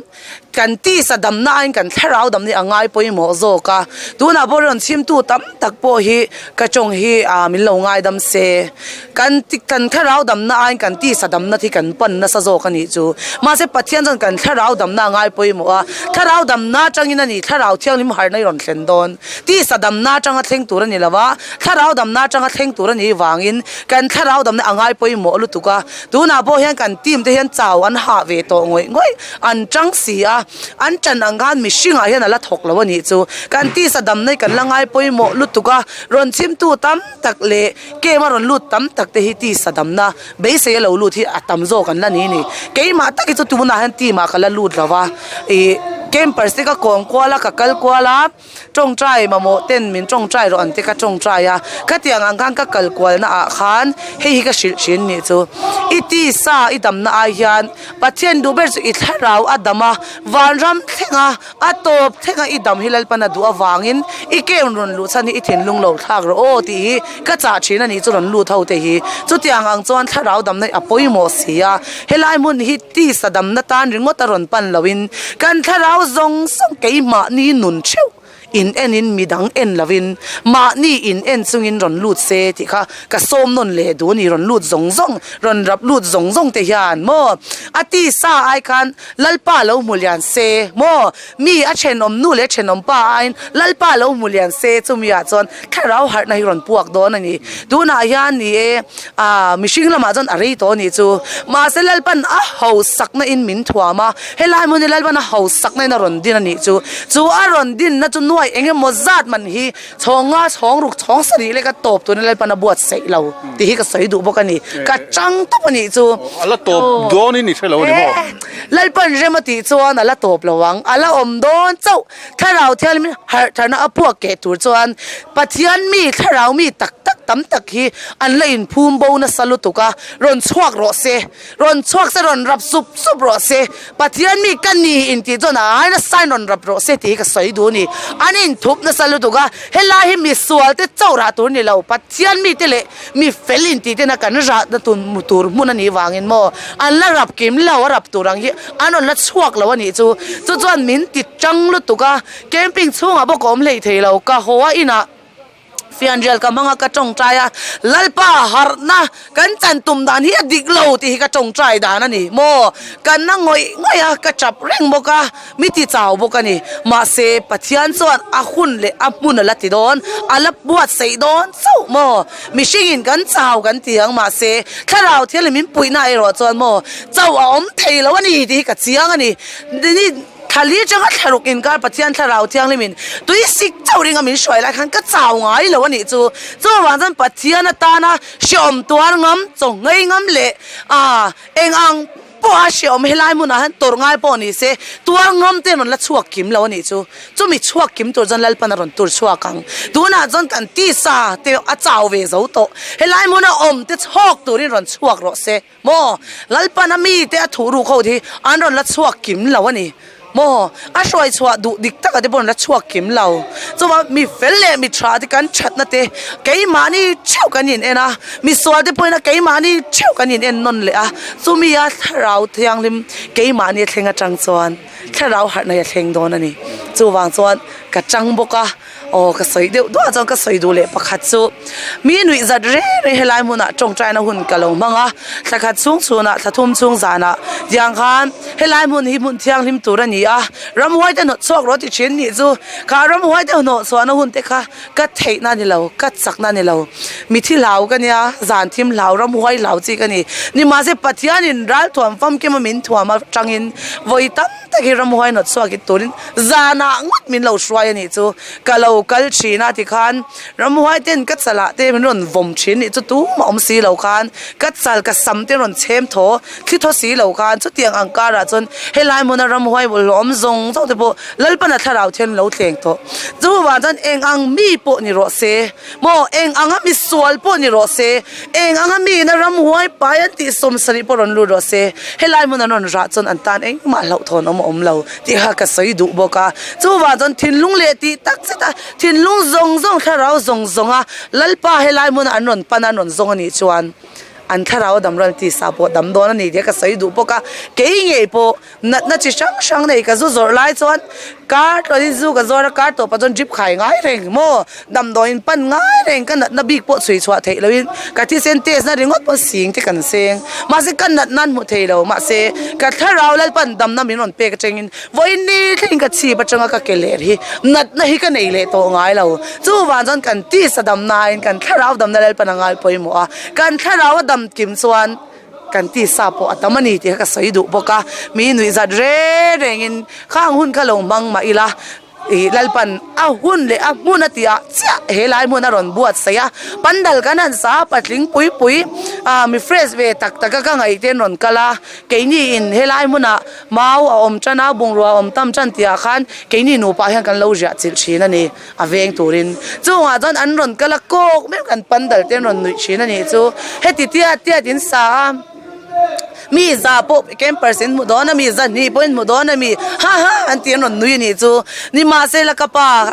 Kan tisa damna aiin kan thlarau damna hi a ngai pawimawh zawk a, tunah pawh rawn chhimtu tam tak pawh hi ka tawng hi ah min lo ngaidam se, kan kan thlarau damna aiin kan tisa damna hi kan pan nasa zawk a nih chu. Mahse Pathian chuan kan thlarau damna a ngai pawimawh a, thlarau damna atangin a ni thlarau thianghlim harhna hi rawn thlen dawn. Tisa damna atanga thleng tur a ni lo a, thlarau damna atanga thleng tur a nih vangin kan thlarau damna a ngai pawimawh lutuk a, tunah pawh hian kan team te hian chau an hah ve tawh ngawih ngawih. An tang si a, an tan ang khan mihringah hian a la thawk lo a nih chu. Kan tisa damna hi kan la ngai pawimawh lutuk a, rawn chhimtu tam tak leh game a rawn lut tam tak te hi tisa damna beisei a lo lut hi a tam zawk an la ni ni. Keimah tak hi chu tunah hian team ah ka la lut lo va, ih campers te ka kawm kual a, ka kal kual a. Tawngtai mamawh ten min tawngtai rawh ang te ka tawngtai a, khatiang ang khan ka kal kualna ah khan hei hi ka hrilh thin nih chu. I tisa i damna ai hian Pathian duh ber chu i thlarau a dam a, vanram thleng a, a tawp thleng a i dam hi Lalpan a duh avangin i kem rawn luh chhan hi i thinlung lo thlak rawh aw tih hi ka chah thin a nih chu rawn lut ho te hi. Chutiang ang chuan thlarau damna hi a pawimawh si a, helai hmun hi Tisa damna tan ringawt a rawn pan loin kan thlarau zawng zawng keimahni nun theuh in enin midang en loin mahni in en chungin rawn lut se tih kha ka sawm nawn leh duh a ni rawn lut zawng zawng rawn rap lut zawng zawng te hian maw a tisa ai khan Lalpa lo hmu lian se maw mi a thenawm nu leh thenawm pa aiin Lalpa lo hmu lian se chumi ah chuan thlarau harhna hi rawn puak dawn a ni. Tunah hian ni e, ah mihring lamah chuan a rei tawh a nih chu. Mahse Lalpan a hausakna in min thuam a, helai hmun hi Lalpan a hausakna in a rawn din a nih chu. Chu a rawn dinna chu nuai eng emaw zat man hi chhawng nga, chhawng ruk, chhawng sarih leka tawp turin Lalpan a buatsaih lo tih hi ka sawi duh bawk a ni. Ka chang tawp a nih chu. A la tawp dawnin i hre lo a ni maw? Lalpan rem a tih chuan a la tawp lo ang, a la awm dawn chauh. Thlarau thianghlim harh tharna a puak keh tur chuan Pathian mi thlarau mi tak tak tam tak hi an la inphum bo nasa lutuk a, rawn chhuak rawh se, rawn chhuak se, rawn rap sup sup rawh se, Pathian mi ka ni intih chuan a ai nasa in rawn rap rawh se tih hi ka sawi duh a ni. An inthup nasa lutuk a, helai hi misual te chauh rah tur ni lo, Pathian mite leh Mi fel in tih tena kan rahna tur hmu tur hmun a nih vangin maw an la rap kim lo a rap tur ang hi an rawn la chhuak lo a nih chu. Chu chuan min ti tang lutuk a, camping chhungah bawk ka awm hlei thei lo, ka haw a inah fianrial ka hmang a ka tawngtai a, Lalpa harhna kan chan tum dan hi a dik lo tih hi ka tawngtai dan a ni maw, ka na ngawih ngawih a ka tap reng bawk a. Mi ti chau bawk a ni. Mahse, Pathian chuan a hun leh a hmun a la ti dawn, a la buatsaih dawn chauh maw? Mihringin kan chau kan ti ang, mahse, Thlarau thianghlim min puihna erawh chuan maw, chauh a awm thei lo a ni tih hi ka chiang a ni. Ni thla li atanga thla ruk inkar Pathian Thlarau Thianghlimin tui sik chauh ringa min hruai lai khan ka chau ngai lo a nih chu. Chuvang chuan Pathian atana hrehawm tuar ngam, chaw ngei ngam leh eng ang. pawha hreawm helai hmunah hian tawrh ngai pawh ni se, tuar ngam te an rawn la chhuak kim lo a nih chu. Chumi chhuak kim tur chuan Lalpan a rawn tur chhuak ang. Tunah chuan kan tisa te a chau ve zo tawh. Helai hmuna awm te chhawk turin rawn chhuak rawh se. Maw? Lalpan a mite a thuh ruk ho hi an rawn la chhuak kim lo a ni. Maw? A hruai chhuah duh dik taka te pawh an la chhuak kim lo. Chuvang mi fel leh mi tha te kan thatna te keimahni theuh kan in en a, misual te pawhin a keimahni theuh kan in en nawn leh a, chumi a thlarau thianghlim keimahni a thleng atang chuan thlarau harhna hi a thleng dawn a ni. Chuvang chuan ka chang bawk a. Aw ka sawi deuh duah chuan ka sawi duh leh pakhat chu mi nuih zat reng reng helai hmunah tawngtaina hun ka lo hmang a, thla khat chhung chhunah thla thum chhung zanah tiang khan helai hmun hi hmun thianghlim tur a ni a, ramhuai te hnawt chhuak rawh ti thin nih chu kha ramhuai te hnawh chhuahna hun te kha ka theihna a ni lo ka chakna a ni lo mithi hlau ka nia zan thim hlau ramhuai hlau chi ka ni nimahse Pathianin ralthuam famkima min thuam atangin vawi tam tak hi ramhuai hnawt chhuak in turin Zanah ngawt min lo hruai a nih chu, ka lo kal thin a tikhan ramhuai ten ka chalah te min rawn vawm thin nih chu tumah awm si lo khan ka chal ka sam te rawn chhem thaw thli thaw si lo khan chutiang ang karah chuan helai hmuna ramhuai bawlhhlawh awm zawng zawng te pawh Lalpana thlarau thian lo thleng tawh. Chuvang chuan eng ang mi pawh ni rawh se. Maw, eng anga misual pawh ni rawh se, eng anga miin a ramhuai pai an tih sawmsarih pawh rawn lut rawh se, helai hmun an rawn rah chuan an tan engmah hlauhthawn awm a awm lo tih kha ka sawi duh bawk a. Chuvang chuan thinlung leh tih tak zet a, thinlung zawng zawng, thlarau zawng zawng a Lalpa helai hmuna an rawn pan a, an rawn zawng a nih chuan an thlarau a dam ral tisa pawh a dam dawn a ni tih ka sawi duh bawk a. Kei ngei pawh Natna chi hrang hrang nei ka zu zawrh lai chuan kar tawhin zu ka zawr a, kar tawpah chuan drip khai ngai reng maw, damdawiin pan ngai reng ka natna bik pawh chhui chhuah theih loin ka thisen test na ringawt pawh sing te kan seng. Mahse ka natna an hmu thei lo, mahse ka thlarau Lalpan damna min rawn pek atangin vawiin ni thlengin ka chhip atanga ka ke ler hi natna hi ka nei leh tawh ngai lo. Chuvang chuan kan tisa damnain kan thlarau damna Lalpan a ngai pawimawh a, kan thlarau a dam kim chuan Kan tisa pawh a tam a ni tih kha ka sawi duh bawk a, mi nuih zat reng rengin khang hun kha lo hmang mah ila ih Lalpan a hun leh a hmun a tih ah chiah he lai hmun a rawn buatsaih a, pandal kan han sa a patling pui pui ah mi fresh ve tak tak a ka ngaih te an rawn kal a, keini in helai hmunah mau a awm tan a bungrua a awm tam tan tih ah khan keini nupa hian kan lo riah chilh thin a ni. A veng turin chungah chuan an rawn kal a, kawk meuh kan pandal te an rawn nuih thin a nih chu. Heti tiat tiat in sa a, mi za pawh campers in hmu dawn a mi, zahnih pawh in hmu dawn a mi, ha ha an tih an rawn nui a nih chu. Nimahsela ka pa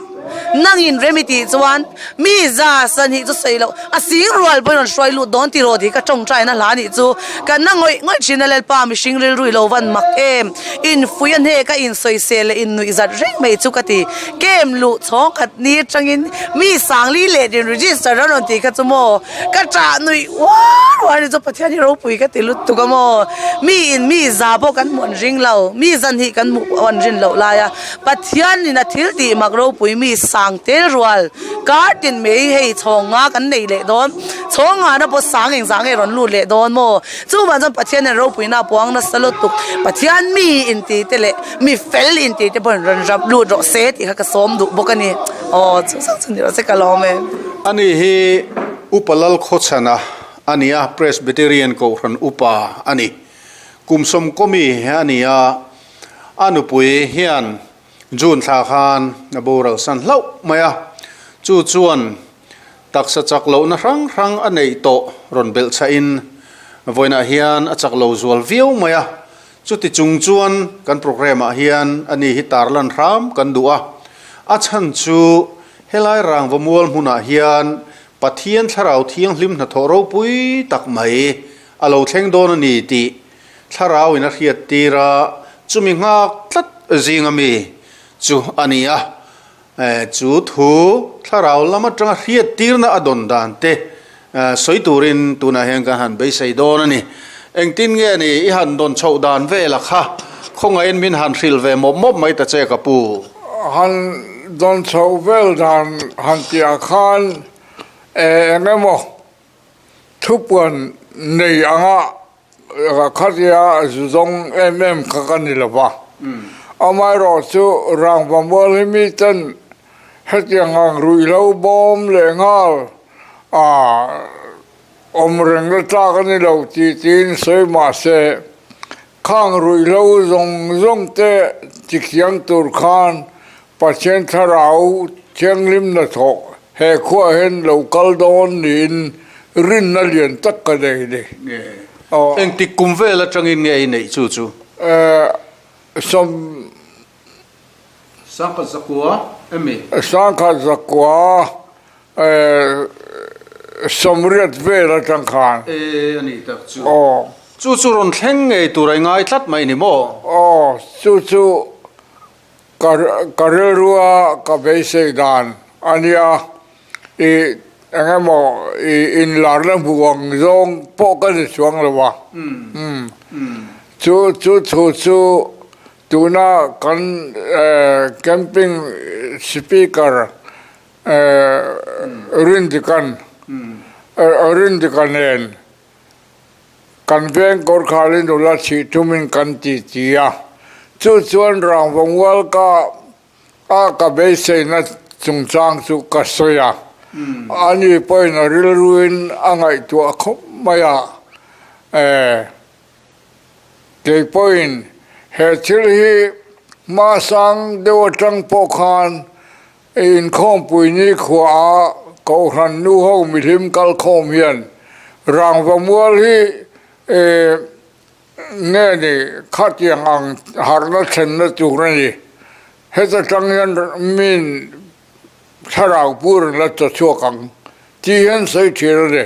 nangin rem i tih chuan mi za sahnih chu sawi loh a sing rual pawhin rawn hruai lut dawn tiraw tih ka tawngtaina hla a nih chu. Ka na ngawih ngawih thin a Lalpa mihring rilru i lo van mak em, infuih a hnek a insawisel leh innuih zat reng mai chu ka ti. Camp luh chhawng khat ni atangin mi sangli leh din register an rawn tih kha chu maw ka ṭah nuih uar uar ni chu Pathian hi ropui ka ti lutuk a maw mi in mi za pawh kan hmuh an ring lo mi zan hi kan hmuh pawh an rin loh lai a Pathian in a thil tih mak ropui mi sang tel rual kar tin mai hei chhawng nga kan nei leh dawn chhawng nga na pawh sang eng zah nge rawn lut leh dawn maw chuvang chuan Pathian hian ropuina a puang nasa lutuk Pathian mi inti te leh Mi fel in tih te pawhin rawn rap lut rawh se tih kha ka sawm duh bawk a ni. Aw chu chu chu ni rawh se ka lawm e. Ani hi Upa Lalkhawchhana a ni a, Presbyterian Kohhran Upa a ni. Kum sawmkawmi a ni a, a nupui hian June thla khan a boral san hlauh mai a, chu chuan Taksa chak lohna hrang hrang a neih tawh rawn belh chhahin vawiinah hian a chak lo zual viau mai a, chuti chung chuan kan programme ah hian ani hi tarlan hram kan duh a, a chhan chu helai rangva mual hmunah hian Pathian thlarau thianghlim hnathawh ropui tak mai a lo thleng dawn a ni tih thlarau in a hriat tir a, chumi nghak tlat zinga mi chu a ni a. Chu thu thlarau lam atanga hriattirna a dawn dan te sawi turin tunah hian kan han beisei dawn a ni. Engtin nge ni i han dawn chhoh dan vela kha khawngaihin min han hrilh ve mawp mawp mai ta che ka pu. Han dawn chhoh vel dan han tihah khan eng emaw thupuan nei anga Khatia zu zawng em em kha ka ni lo va. Amaherawh chu rangva mual hi mi ten hetiang ang ruihhlo bawm leh nghal a awm reng la tlak a ni lo tih tiin sawi mah se. Khang ruihhlo zawng zawng te tikhiang tur khan Pathian Thlarau Thianghlim hnathawh he khuaah hian lo kal dawn niin rinna lian tak ka nei ni. Engtik kum vel atangin nge i neih chu chu? Sawm. Sangkhat zakua emi? Sangkhat zakua sawmriat vel atang khan. E a nih tak chu. Aw. Chu chu rawn thleng ngei tur a i ngai tlat mai ni maw? Aw, chu chu ka ka rilrua ka beisei dan a nia. I eng emaw i inlarna hmuh ang zawng pawh ka ni chuang lo a. Chu chu thu chu Tuna kan camping speaker Rindikan Rindika nen kan veng Gorkhali nula chhih tumin kan ti ti a, chu chuan Rangvamual ka a ka beiseina chungchang chu ka sawi a, ani pawhin a rilruin a ngaihtuah khawp mai a. Kei pawhin he thil hi hma sang deuh atang pawh khan inkhawmpui nikhuaah Kohhran nu ho mihlim kalkhawm hian rangva mual hi nge ni khatiang ang harhna thlenna tur a ni. Heta tang hian min Thlarau pur an la chaw chhuak ang tih hian sawi thin a ni.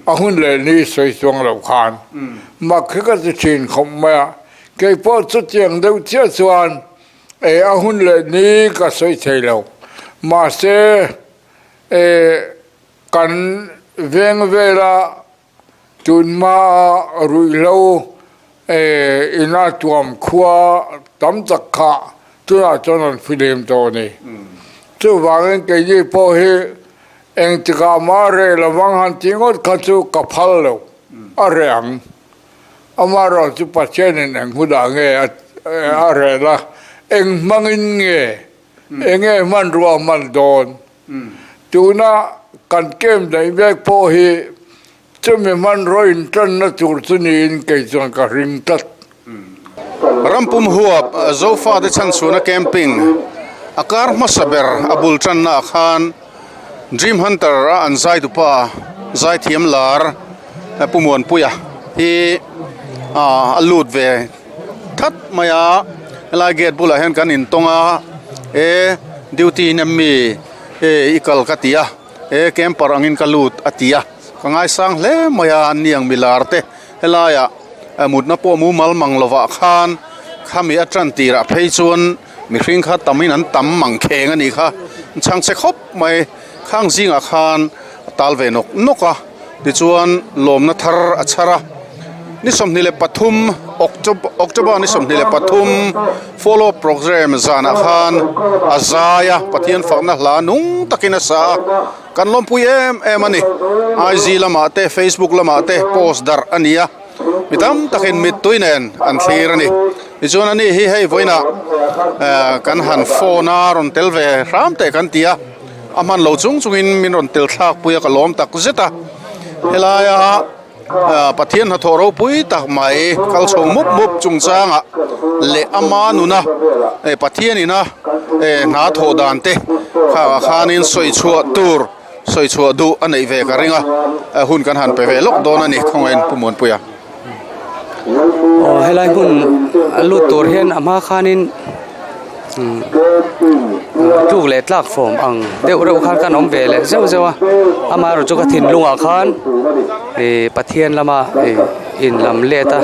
A hun leh ni sawi chuang lo khan mak hi ka ti thin khawp mai a. Kei pawh chutiang deuh chiah chuan e a hun leh ni ka sawi thei lo. Mahse e kan veng vela Tunhmaa ruihhlo ina tuam khua tam tak kha tunah chuan an fihlim tawh a ni. Chuvangin keini pawh hi engtikah mah reh lovang han tih ngawt kha chu ka phal lo, a reh ang. Amaherawhchu chu Pathianin eng hunah nge a reh la, eng hmangin nge, enge hmanrua hman dawn Tuna kan camp daih mek pawh hi chumi hmanraw intanna tur chu niin kei chuan ka hring tlat. Rampum huap Zofate chhanchhuahna camping a kar hmasa ber a bul tanna ah khan Dream Hunter a an zai tupa zaithiam lar Pu Muanpuia hi a lut ve that mai a helai gate bulah hian kan intawng a e duty in em mi e i kal ka ti a e camper angin ka lut a ti a ka ngaisang hle mai a an niang milar te helaiah mutna pawh mumal mang lovah khan khami a tan tirah phei chuan mihring kha tamin an tam mang kheng a nih kha chhangchhe khawp mai khang zingah khan a tal ve nawk nawk a. Tichuan lawmna thar a chhar a, ni 23 October ni 23 follow up programme zanah khan a zai a, Pathian fakna hla nung takin a sa a, kan lawmpui em em a ni. IG lamah te Facebook lamah te post darh a ni a, mi tam takin mittui nen an thlir a ni. Tichuan ani hi hei vawiinah kan han phone a rawn tel ve hram teh kan ti a. A hman lo chung chungin min rawn tel thlak pui a ka lawm tak zet a helaia Pathian hnathawh ropui tak mai kal chho mup mup chungchangah leh ama nuna Pathian ina hna thawh dan te kha khanin sawi chhuah tur sawi chhuah duh a neih ve ka ring a hun kan han pe ve lawk dawn a ni khawngaih in Pu Muanpuia. Aw helai hmun a lut tur hian a hma khanin tluk leh tlak fawm ang deuh reuh khan kan awm ve leh zeuh zeuh a amaherawh chu ka thinlungah khan ih Pathian lama ih in lam let a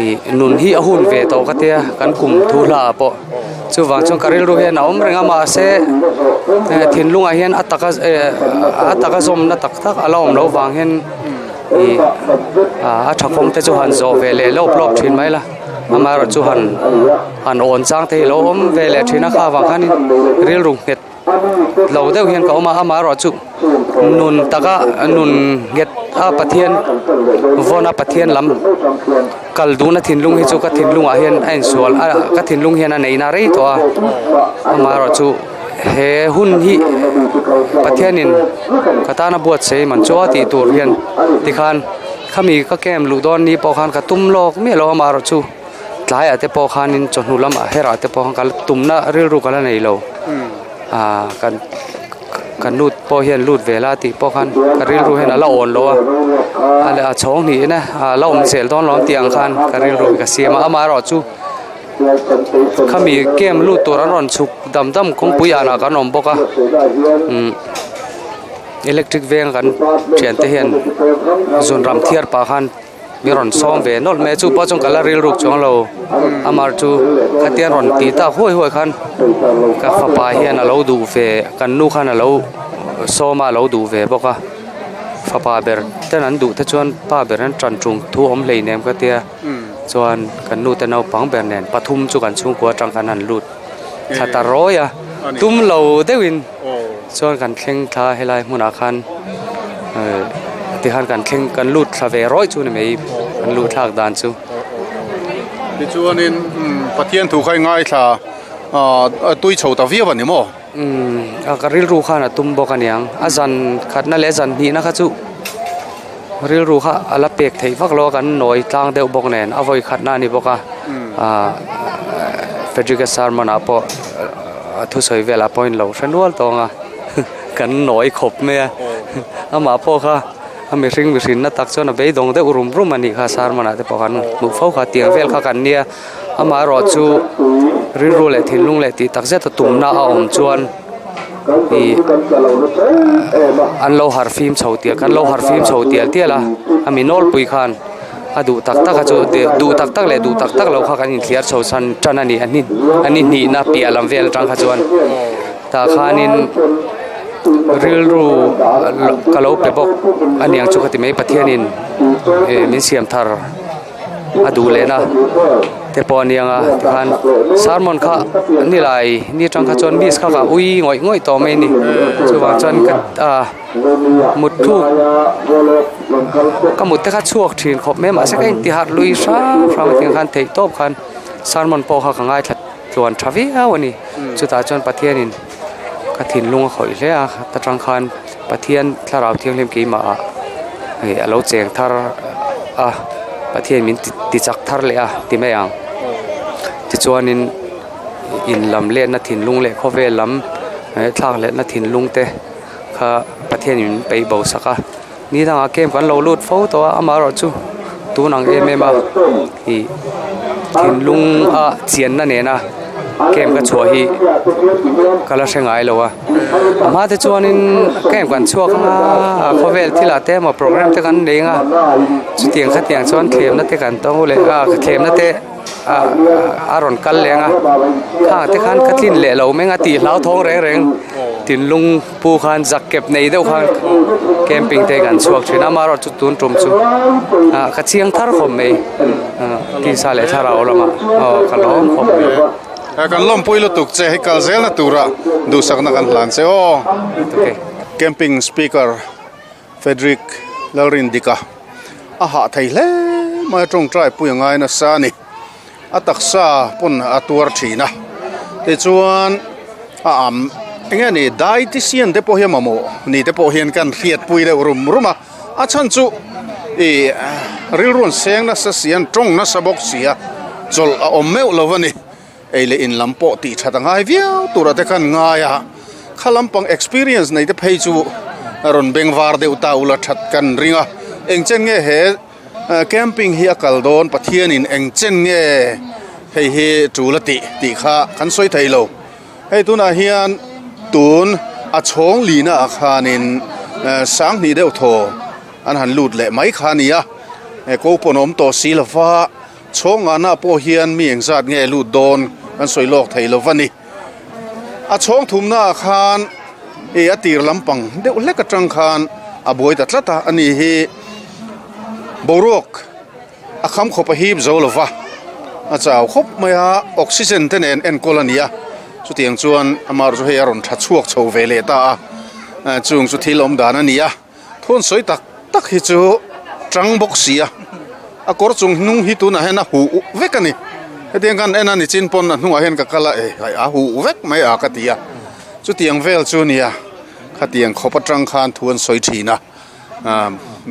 ih nun hi a hun ve tawh ka tia kan kum thu hla ah pawh chuvang chuan ka rilru hian a awm reng a mahse thinlungah hian a taka a taka zawmna tak tak a la awm loh vang hian. Ih a tha kawng te chu han zawh ve leh lawp lawp thin mai la amaherawh chu han han awn chang te hi lo awm ve leh thin a kha vang khanin rilru nghet lo deuh hian ka awm a amaherawh chu nun taka nun nghet a Pathian vawn a Pathian lam kal duhna thinlung hi chu ka thinlungah hian a insual a ka thinlung hian a neihna rei tawh a amaherawh chu. He hun hi Pathianin ka tana buatsaih man chu a tih tur hian tikhan khami ka camp luh dawn ni pawh khan ka tum lawk miah lo amaherawh chu. Tlaiah te pawh khanin chawhnu lamah herah te pawh khan ka la tumna rilru ka la nei lo. Aaa kan kan lut pawh hian lut ve la tih pawh khan ka rilru hian a la awn lo a, a leh a chhawng hnih na a la awm zel dawn lo tih ang khan ka rilru hi ka siam a, amaherawh chu khami camp lut tur an rawn chhuk dam dam kawngpui anah kan awm bawk a umm electric veng kan thiante hian zun ram thiar pah khan. Mi rawn sawm ve nawlh mai a chu pawh chuan ka la rilruk chuang lo amah chu khatia rawn tih tak huai huai khan ka fapa hian a lo duh ve kan nu khan a lo sawm a a lo duh ve bawk a fapa ber ten an duh te chuan pa ber an tan tum thu awm hlei nem ka tia chuan kan nu te naupang ber nen pathum chu kan chhungkua atang khan an lut thla ta rawi a tum lo deuhin. Chuan kan thleng thla helai hmunah khan eh tikhan kan thleng kan lut thla ve rawih chu ni mai kan luh thlak dan chu. Tichuanin Pathian thu kha i ngaithla ah tui chho ta viau a ni maw? Umm a ka rilru khan a tum bawk a niang a zan khatna leh a zan hnihna kha chu rilru kha a la pek theih vak lo a kan nawi tlang deuh bawk nen a vawi khatna a ni bawk a ah Frederick-a sermon ah pawh. A thusawi velah pawh in lo hre nual tawng a kan nawi khawp mai a amah pawh kha a mihring mihrinna tak chuan a beidawng deuh rum rum a nih kha sermon ah te pawh khan hmuh fo kha tiang vel kha kan nia amaherawh chu rilru leh thinlung leh tih tak zet a tumna a awm chuan ih an lo harh fim chho tial kan lo harh fim chho tial tial a a mi nawlpui khan. A duh tak tak a chu duh tak tak leh duh tak tak lo kha kan inthliar chho chhan tan a ni a ni a ni hnihna piah lam vel atang kha chuan tah khanin rilru ka lo pe bawk a niang chu ka ti mai Pathianin ih min siam thar a duh lehna te pawh a niang a tikhan sermon kha nilai ni atang kha chuan miss kha ka ui ngawih ngawih tawh mai a ni chuvang chuan ka ah. Mut thuk ka mut te kha chhuak thin khawp mai a mahse ka inti harh lui hrang hrang a tiang khan theih tawp khan sermon pawh kha ka ngaithla tluan tha viau a ni chutah chuan Pathianin ka thinlung a khawih hle a ta tang khan Pathian thlarau thianghlim keimah ah hei a lo cheng thar a Pathian min ti chak thar leh a ti mai ang tichuanin in lam letna thinlung leh khawvel lam thlak letna thinlung te. Kha Pathian in peih bo sak a ni dangah camp kan lo lut fo tawh a amaherawh chu tun ang em em a ih thinlung a chianna nena camp ka chhuah hi ka la hre ngai lo a a hma te chuanin camp kan chhuak anga khawvel thil ah te emaw program te kan nei anga chutiang khatiang chuan thlemna te kan tawng leh a thlemna te. a rawn kal leng a khang te khan ka tlin leh lo meng a tih hlauthawng reng reng thinlung pu khan zak kep nei deuh khan camping te kan chhuak thin a amaherawh chu tun tum chu ah ka chiang thar khawp mai tisa leh thlarau lamah aw ka lawm khawp mai. Kan lawmpui lutuk che hei kal zelna tura duhsakna kan hlan che aw. Camping speaker Frederick Lalrindika a hah thei hle mai a tawngtai pui a ngai nasa a ni a taksa pawn a tuar thin a tichuan a am eng nge ni dietician te pawh hi a mamawh ni te pawh hian kan hriat pui deuh rum rum a a chhan chu ih rilru an seng nasa si an tawng nasa bawk si a chawlh a awm meuh lo a ni. Ei leh in lam pawh tih that a ngai viau tura te khan ngai a, kha lampang experience nei te phei chu a rawn beng var deuh ta ula that kan ring a, eng chen nge he camping hi a kal dawn Pathianin eng chen nge hei hi tul a tih tih kha kan sawi thei lo, hei tunah hian tun a chhawng lina ah khanin sanghnih deuh thaw an han lut leh mai kha a ni a, ko pawn a awm tawh si lova. Chhawng ngahna pawh hian mi engzat nge lut dawn kan sawi lawk thei lo va ni. A chhawng thumna ah khan ih a tir lampang deuh hlek atang khan a buai ta tlat a, ani hi boruak a kham khawp a hip zo lo va, a chau khawp mai a, oxygen te nen enkawl a ni a, chutiang chuan amah chu hei a rawn tha chhuak chho ve leh ta a, chung chu thil awm dan a ni a. Thun sawi tak tak hi chu tang bawk si a, a kawr chung hnung hi tunah hian a huh vek a ni. Hetiang khan en a ni chin pawn a hnungah hian ka kal a eh a huh vek mai a ka ti a, chutiang vel chu nia khatiang khawp atang khan thu an sawi thin a,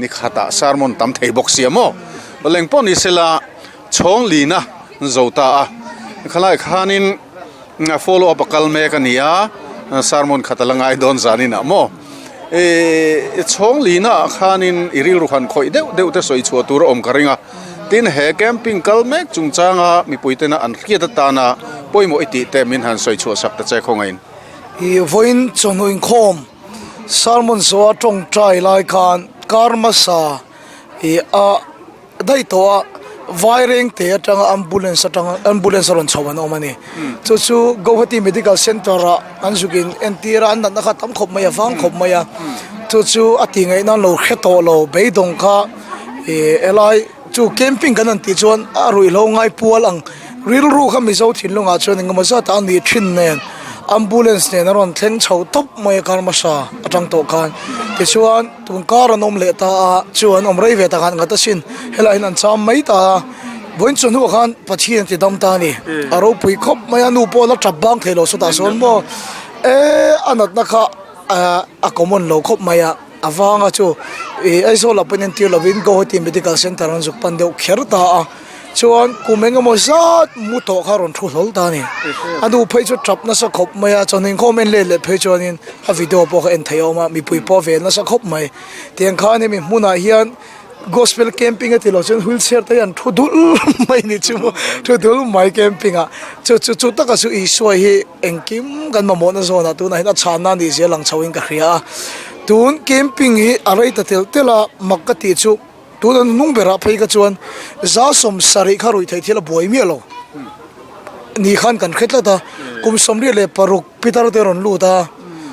ni khatah sermon tam thei bawk si a maw. Leng pawh ni sela chhawng lina. zo ta a, khalai khanin follow up a kal mek a ni a, sermon khat a la ngai dawn zanin ah maw. Ihh chhawng lina ah khanin i rilru han khawih deuh deuh te sawi chhuah tur a awm ka ring a, tin he camping kal mek chungchanga mipui tena an hriat atana pawimawh i tih te min han sawi chhuah sak ta che khawngain. Ih vawiin chawhnu inkhawm sermon zawha tawngtai lai khan kar hmasa ih a daih tawh a Vaireng te atanga ambulance atanga ambulance a rawn chho an awm a ni chu chu Guwahati medical center ah an zuk in entir a an natna kha a tam khawp mai a vang khawp mai a chu chu a tih ngaih nan lo hre tawh lo beidawng kha ih helai chu camping kan han tih chuan a ruihhlo ngai pual ang rilru kha Mizo thinlungah chuan engemaw zat ah a nih thin nen. Ambulance nen a rawn thleng chho tawp mai a kar hmasa atang tawh khan tichuan tun kar an awm leh ta a chu an awm rei ve ta khan nghat asin helaiah hian an cham mai ta a vawiin chu hnuah khan Pathian ti dam ta a ni a ropui khawp mai a nu pawh la tap bang thei lo sawtah sawn maw e a natna kha ah a common lo khawp mai a a vanga chu ih Aizawl ah pawhin entir lovin Guwahati medical center an zuk pan deuh kher ta a. Chuan kum eng emaw zat mu tawh kha rawn thu hlawl ta a ni. A nu phei chu tap nasa khawp mai a, chuan inkhawm en let leh phei chuanin a video pawh kha en theih a awm a, mipui pawh a vel nasa khawp mai. Tiang khan hemi hmunah hian gospel camping a ti lo chuan wheelchair te hi an thu dul mai ni chu maw, thu dul mai camping ah. Chu chu chu taka chu Isua hi engkim kan mamawhna zawnah tunah hian a chhanna a nih zia lang chhoin ka hria a. Tun camping hi a rei ta telh telh a, mak ka tih chu. Tuna hnung berah phei kha chuan 70 kha ruih theih thil a buai miah lo ni khan kan hre tlat a, kum 26 pitar te rawn lut a,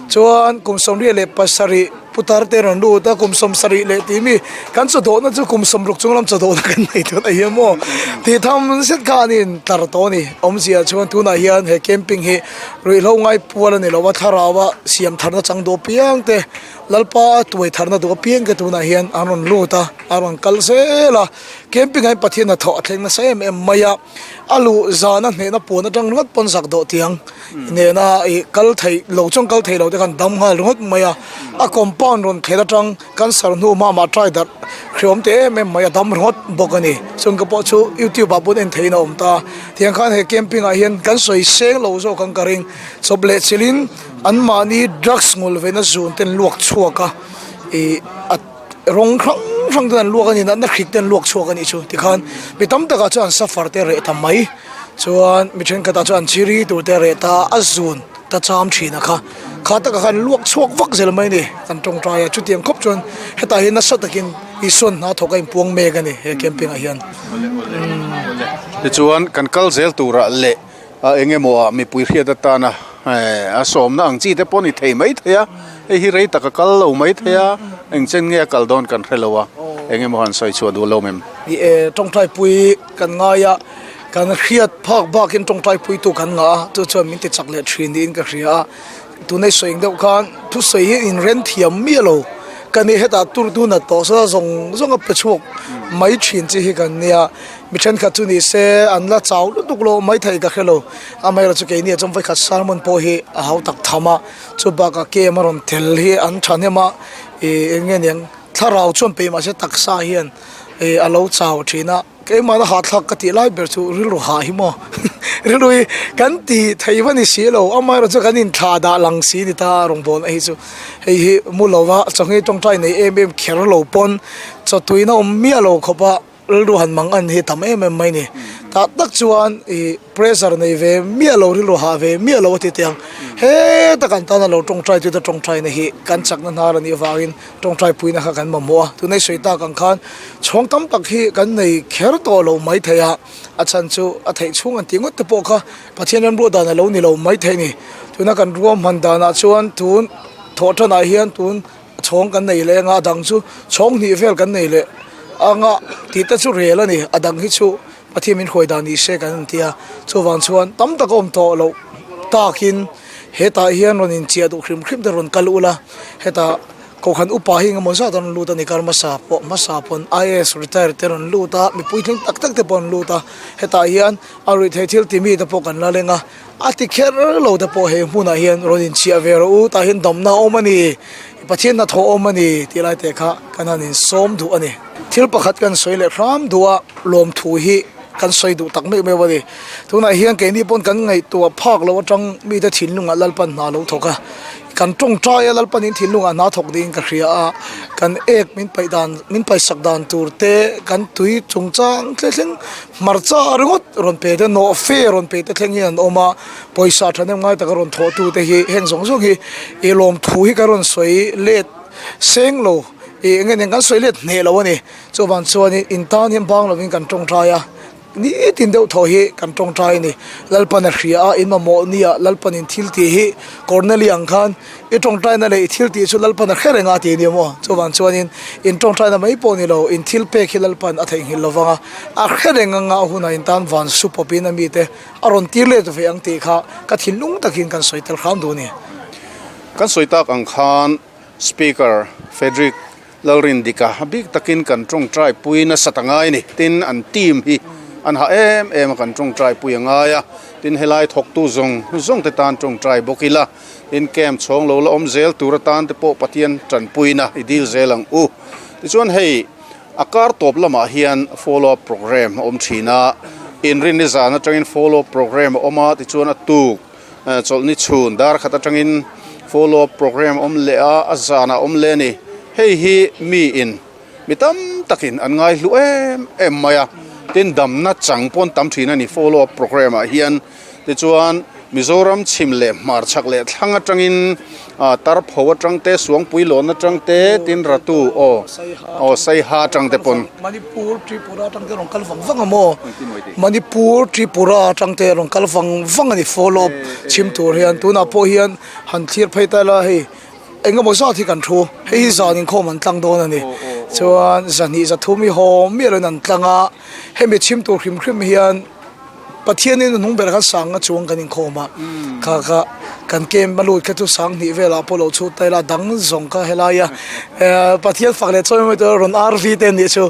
chuan kum 27 putar te rawn lut a, kum 70 leh tih mi kan chaw dawhna chu kum 60 chung lam chaw dawhna kan nei tun a hian maw tih tham zet kha an in tlar tawh a ni. Awmzia chuan tunah hian he camping hi ruihhlo ngai pual a ni lo a, thlarau a siam tharna chang duh apiang te Lalpa tuai tharna duh apiang te tunah hian an rawn lut a, a rawn kal zel a. Camping ah hian Pathian hnathawh a thleng nasa em em mai a, a luh zana hnehna puan atang ringawt pawn zak dawh tiang nena ih kal theih lo chuan kal theih lo te khan dam nghal ringawt mai a. A compound rawn thlen atang cancer hnu hma mah try darh hreawm teh em em mai a dam ringawt bawk a ni. Chung ka pawh chu youtube ah pawn en theihin a awm ta. Tiang khan he camping ah hian kan sawi seng lo zawk ang ka ring. Chawp leh chilhin. An mahni drugs ngul vena zun te an luak chhuak a, ih a rawng hrang hrang ten an luak a ni natna hrik te an luak chhuak a nih chu tikhan mi tam takah chuan an suffer te reh ta mai chuan mi thenkhatah chuan an chiri tur te reh ta a zun ta cham thin a kha kha takah khan luak chhuak vak zel mai a ni kan tawngtai a chutiang khawp chuan hetah hian nasa takin Isuan hna thawk a inpuang mek a ni he camping ah hian. Tichuan kan kal zel turah leh. A eng emaw ah mipui hriat atana a sawmna ang chi te pawh a ni thei mai thei a, hei hi rei tak a kal lo mai thei a, eng chen nge a kal dawn kan hre lo a, eng emaw han sawi chhuah duh lo mem. Ni e, tawngtaipui kan ngai a, kan hriat phak bakin tawngtaipuitu kan ngah a, chu chuan min ti chak leh thin niin ka hria a, tunei sawi ang deuh khan thusawi hi inren thiam miah lo ka ni, hetah tur tu nat tawh saw zawng zawng a pe chhuak mai thin chi hi kan nia. Mi thenkhat chu ni se an la chau lutuk lo mai thei ka hre lo. Amaherawhchu chu keini ah chuan vawikhat sermon pawh hi a hau tak tham a, chu bakah kem a rawn tel hi an thahnem a, ih eng nge niang thlarau chuan peih mahse taksa hian ih a lo chau thin a, keimahna hahthlak ka tih lai ber chu rilru hah hi maw rilru hi kan ti thei va ni si lo, amaherawhchu chu kan inthlah dah lang si ni ta rawngbawlna hi chu hei hi mu lova chawhngei tawngtai nei em em kher lo pawn chawtuina awm miah lo khawp a. Rilru han mang an hi tam em em mai ni. Tah tak chuan ih pressure nei ve miah lo rilru hah ve miah lo a ti teh ang. Heta kan tana lo tawngtai tute tawngtaina hi kan chakna hnar a nih avangin tawngtai puina kha kan mamawh a. Tunei sawi tak ang khan chhawng tam tak hi kan nei kher tawh lo mai thei a, a chhan chu a theih chhung an tih ngawt te pawh kha Pathian remruah dan a lo ni lo mai thei a ni. Tuna kan ruahman danah chuan tun thawhtanah hian tun Chhawng kan nei leh anga a dang chu chhawng hnih vel kan nei leh anga tih te chu rel a ni a dang hi chu Pathian min hruai dan ni se kan inti a chuvang chuan tam tak a awm tawh loh takin hetah hian rawn inchiah duh hrim hrim te rawn kal ula hetah kohhran upa hi engemaw zat a rawn lut a ni kar hmasa pawh hmasa pawn IAS retire te rawn lut a mipui tling tak tak te pawh an lut a hetah hian a ruihtheih thil ti mi te pawh kan la leng a. A ti kher lo te pawh he hmunah hian rawn inchhiah ve rawh u, tah hian damna a awm a ni, Pathian hnathawh a awm a ni tih lai te kha kan han insawm duh a ni. Thil pakhat kan sawi leh hram duh a, lawmthu hi kan sawi duh tak meuh meuh a ni. Tunah hian keini pawn kan ngaihtuah phak loh atang mite thinlungah Lalpan hna lo thawk a, kan tawngtai a Lalpan in thinlungah hna thawk niin ka hria a, kan ek min paih dan min paihsak dan tur te kan tui chungchang thleng thleng hmarcha ringawt rawn pe te nawhfe rawn pe te thleng hian an awm a, pawisa thahnem ngai taka rawn thawh tu te hi heng zawng zawng hi i lawmthu hi ka rawn sawi let seng lo ih eng nge nen kan sawi let hneh lo a ni chuvang chuanin in tan hian bang lovin kan tawngtai a. Nitin deuh thaw hi kan tawngtai a ni. Lalpan a hria a, in mamawh nia Lalpan in thil tih hi Corneli ang khan i tawngtaina leh i thil tih chu Lalpan a hre reng a ti a ni maw? Chuvang chuanin in tawngtaina mai pawh ni lo, in thil pek hi Lalpan a theihnghilh lo vang a, a hre reng anga a hunah in tan van su pawpin a mite a rawn tir let ve ang tih kha ka thinlung takin kan sawi tel hram duh a ni. Kan sawi tak ang khan Speaker Frederick Lalrindika bik takin kan tawngtai pui nasat a ngai a ni. Tin, an team hi an hah em em a kan tawngtai pui a ngai a. Tin, helai thawktu zawng zawng te tan tawngtai bawk ila. Tin, camp chhawng lo la awm zel tur atan te pawh Pathian tanpuina i dil zel ang u. Tichuan hei a kar tawp lamah hian follow up programme a awm thin a. Inrinni zan atangin follow up programme a awm a, tichuan a tuk. Chawlhni chhun dar khat atangin follow up programme a awm leh a, a zanah a awm leh a ni. Hei hi miin mi tam takin an ngaihlu em em mai a, tin damna chang pawn tam thin a ni follow up programme ah hian. Tichuan Mizoram chhim leh hmarchhak leh thlang atangin Tarpho atang te, Suangpui lawn atang te, tin Ratu aw aw Saiha atang te pawn. Manipur Tripura atang te rawn kal vang vang a maw? Manipur Tripura atang te rawn kal vang vang a ni follow up chhim tur hian tunah pawh hian han thlir phei ta ila hei eng emaw zat hi kan thu hei hi zan inkhawm an tlang dawn a ni chuan zahnih zathum hi haw miah loin an tlang a hemi chhim tur hrim hrim hian. Pathianin a hnung ber khan sanga chuang kan inkhawm a, kha kha kan camp a lut kha chu sang hnih velah pawh lo chhut ta ila dang zawng kha helai a Pathian fak leh chawi mai tur rawn RV te anih chu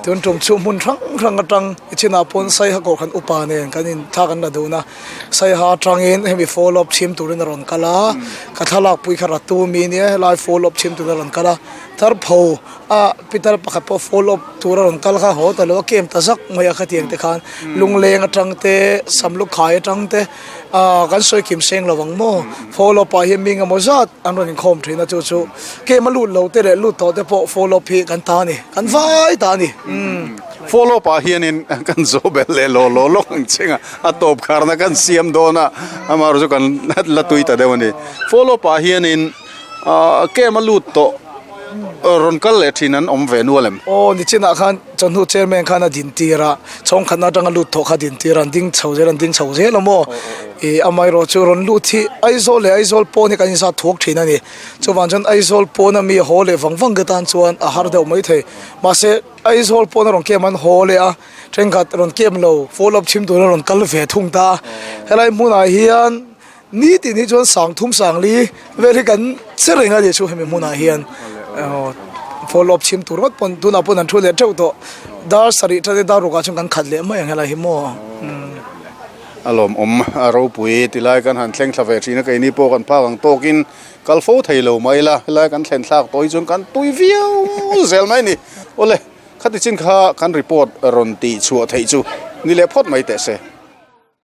tun tum chu hmun hrang hrang atang i chinah pawn Saiha kawh khan upa nen kan in thla kan la dun a, Saiha atangin hemi follow up chhim turin a rawn kal a, ka thlalak pui kha ratu mi nia helai follow up chhim turin a rawn kal a, Tharpho a pitar pakhat pawh follow up tur a rawn kal kha haw ta lo a kem ta zak mai a khatiang te khan lungleng atang te samlu khai atang te ah kan sawi kim seng lo ang maw follow up ah hian mi engemaw zat an rawn inkhawm thin a chu chu kem a lut lo te leh lut tawh te pawh follow up hi kan ta a ni kan vai ta a ni umm. Follow up ah hianin kan zo bel leh law law lawk ang cheng a a tawp kharna kan siam dawn a amaherawhchu chu kan la tui ta deuh a ni follow up ah hianin Ahh kem a lut tawh rawn kal leh thin an awm ve nual em? Aw nichinah khan chawhnu chairman khan a din tir a, chhawng khatna atanga lut tawh kha a din tir a, an ding chho zel an ding chho zel a maw? Ih amaherawh chu rawn lut hi Aizawl leh Aizawl pawn hi kan inzat thuak thin a ni. Chuvang chuan Aizawl pawna mi haw leh vang vang te tan chuan a har deuh mai thei. Mahse Aizawl pawna rawn kem an haw leh a, thenkhat rawn kem lo follow up chhim turin rawn kal ve thung ta a. Helai hmunah hian. Ni tih ni chuan sang thum sang li vel hi kan che reng a ni chu hemi hmunah hian follow up chhim tur ngawt pawn tunah pawn an thu leh teuh tawh dar sarih tane dar rukah chuan kan khat leh mai ang helai hi maw. A lawmawm a ropui tilai kan han thleng thla ve thin a keini pawh kan phak ang tawkin kal fo thei lo mai ila helai kan thlen thlak tawh hi chuan kan tui viau zel mai a ni. Awle khati chin kha kan report rawn tih chhuah theih chu ni leh phawt mai teh se.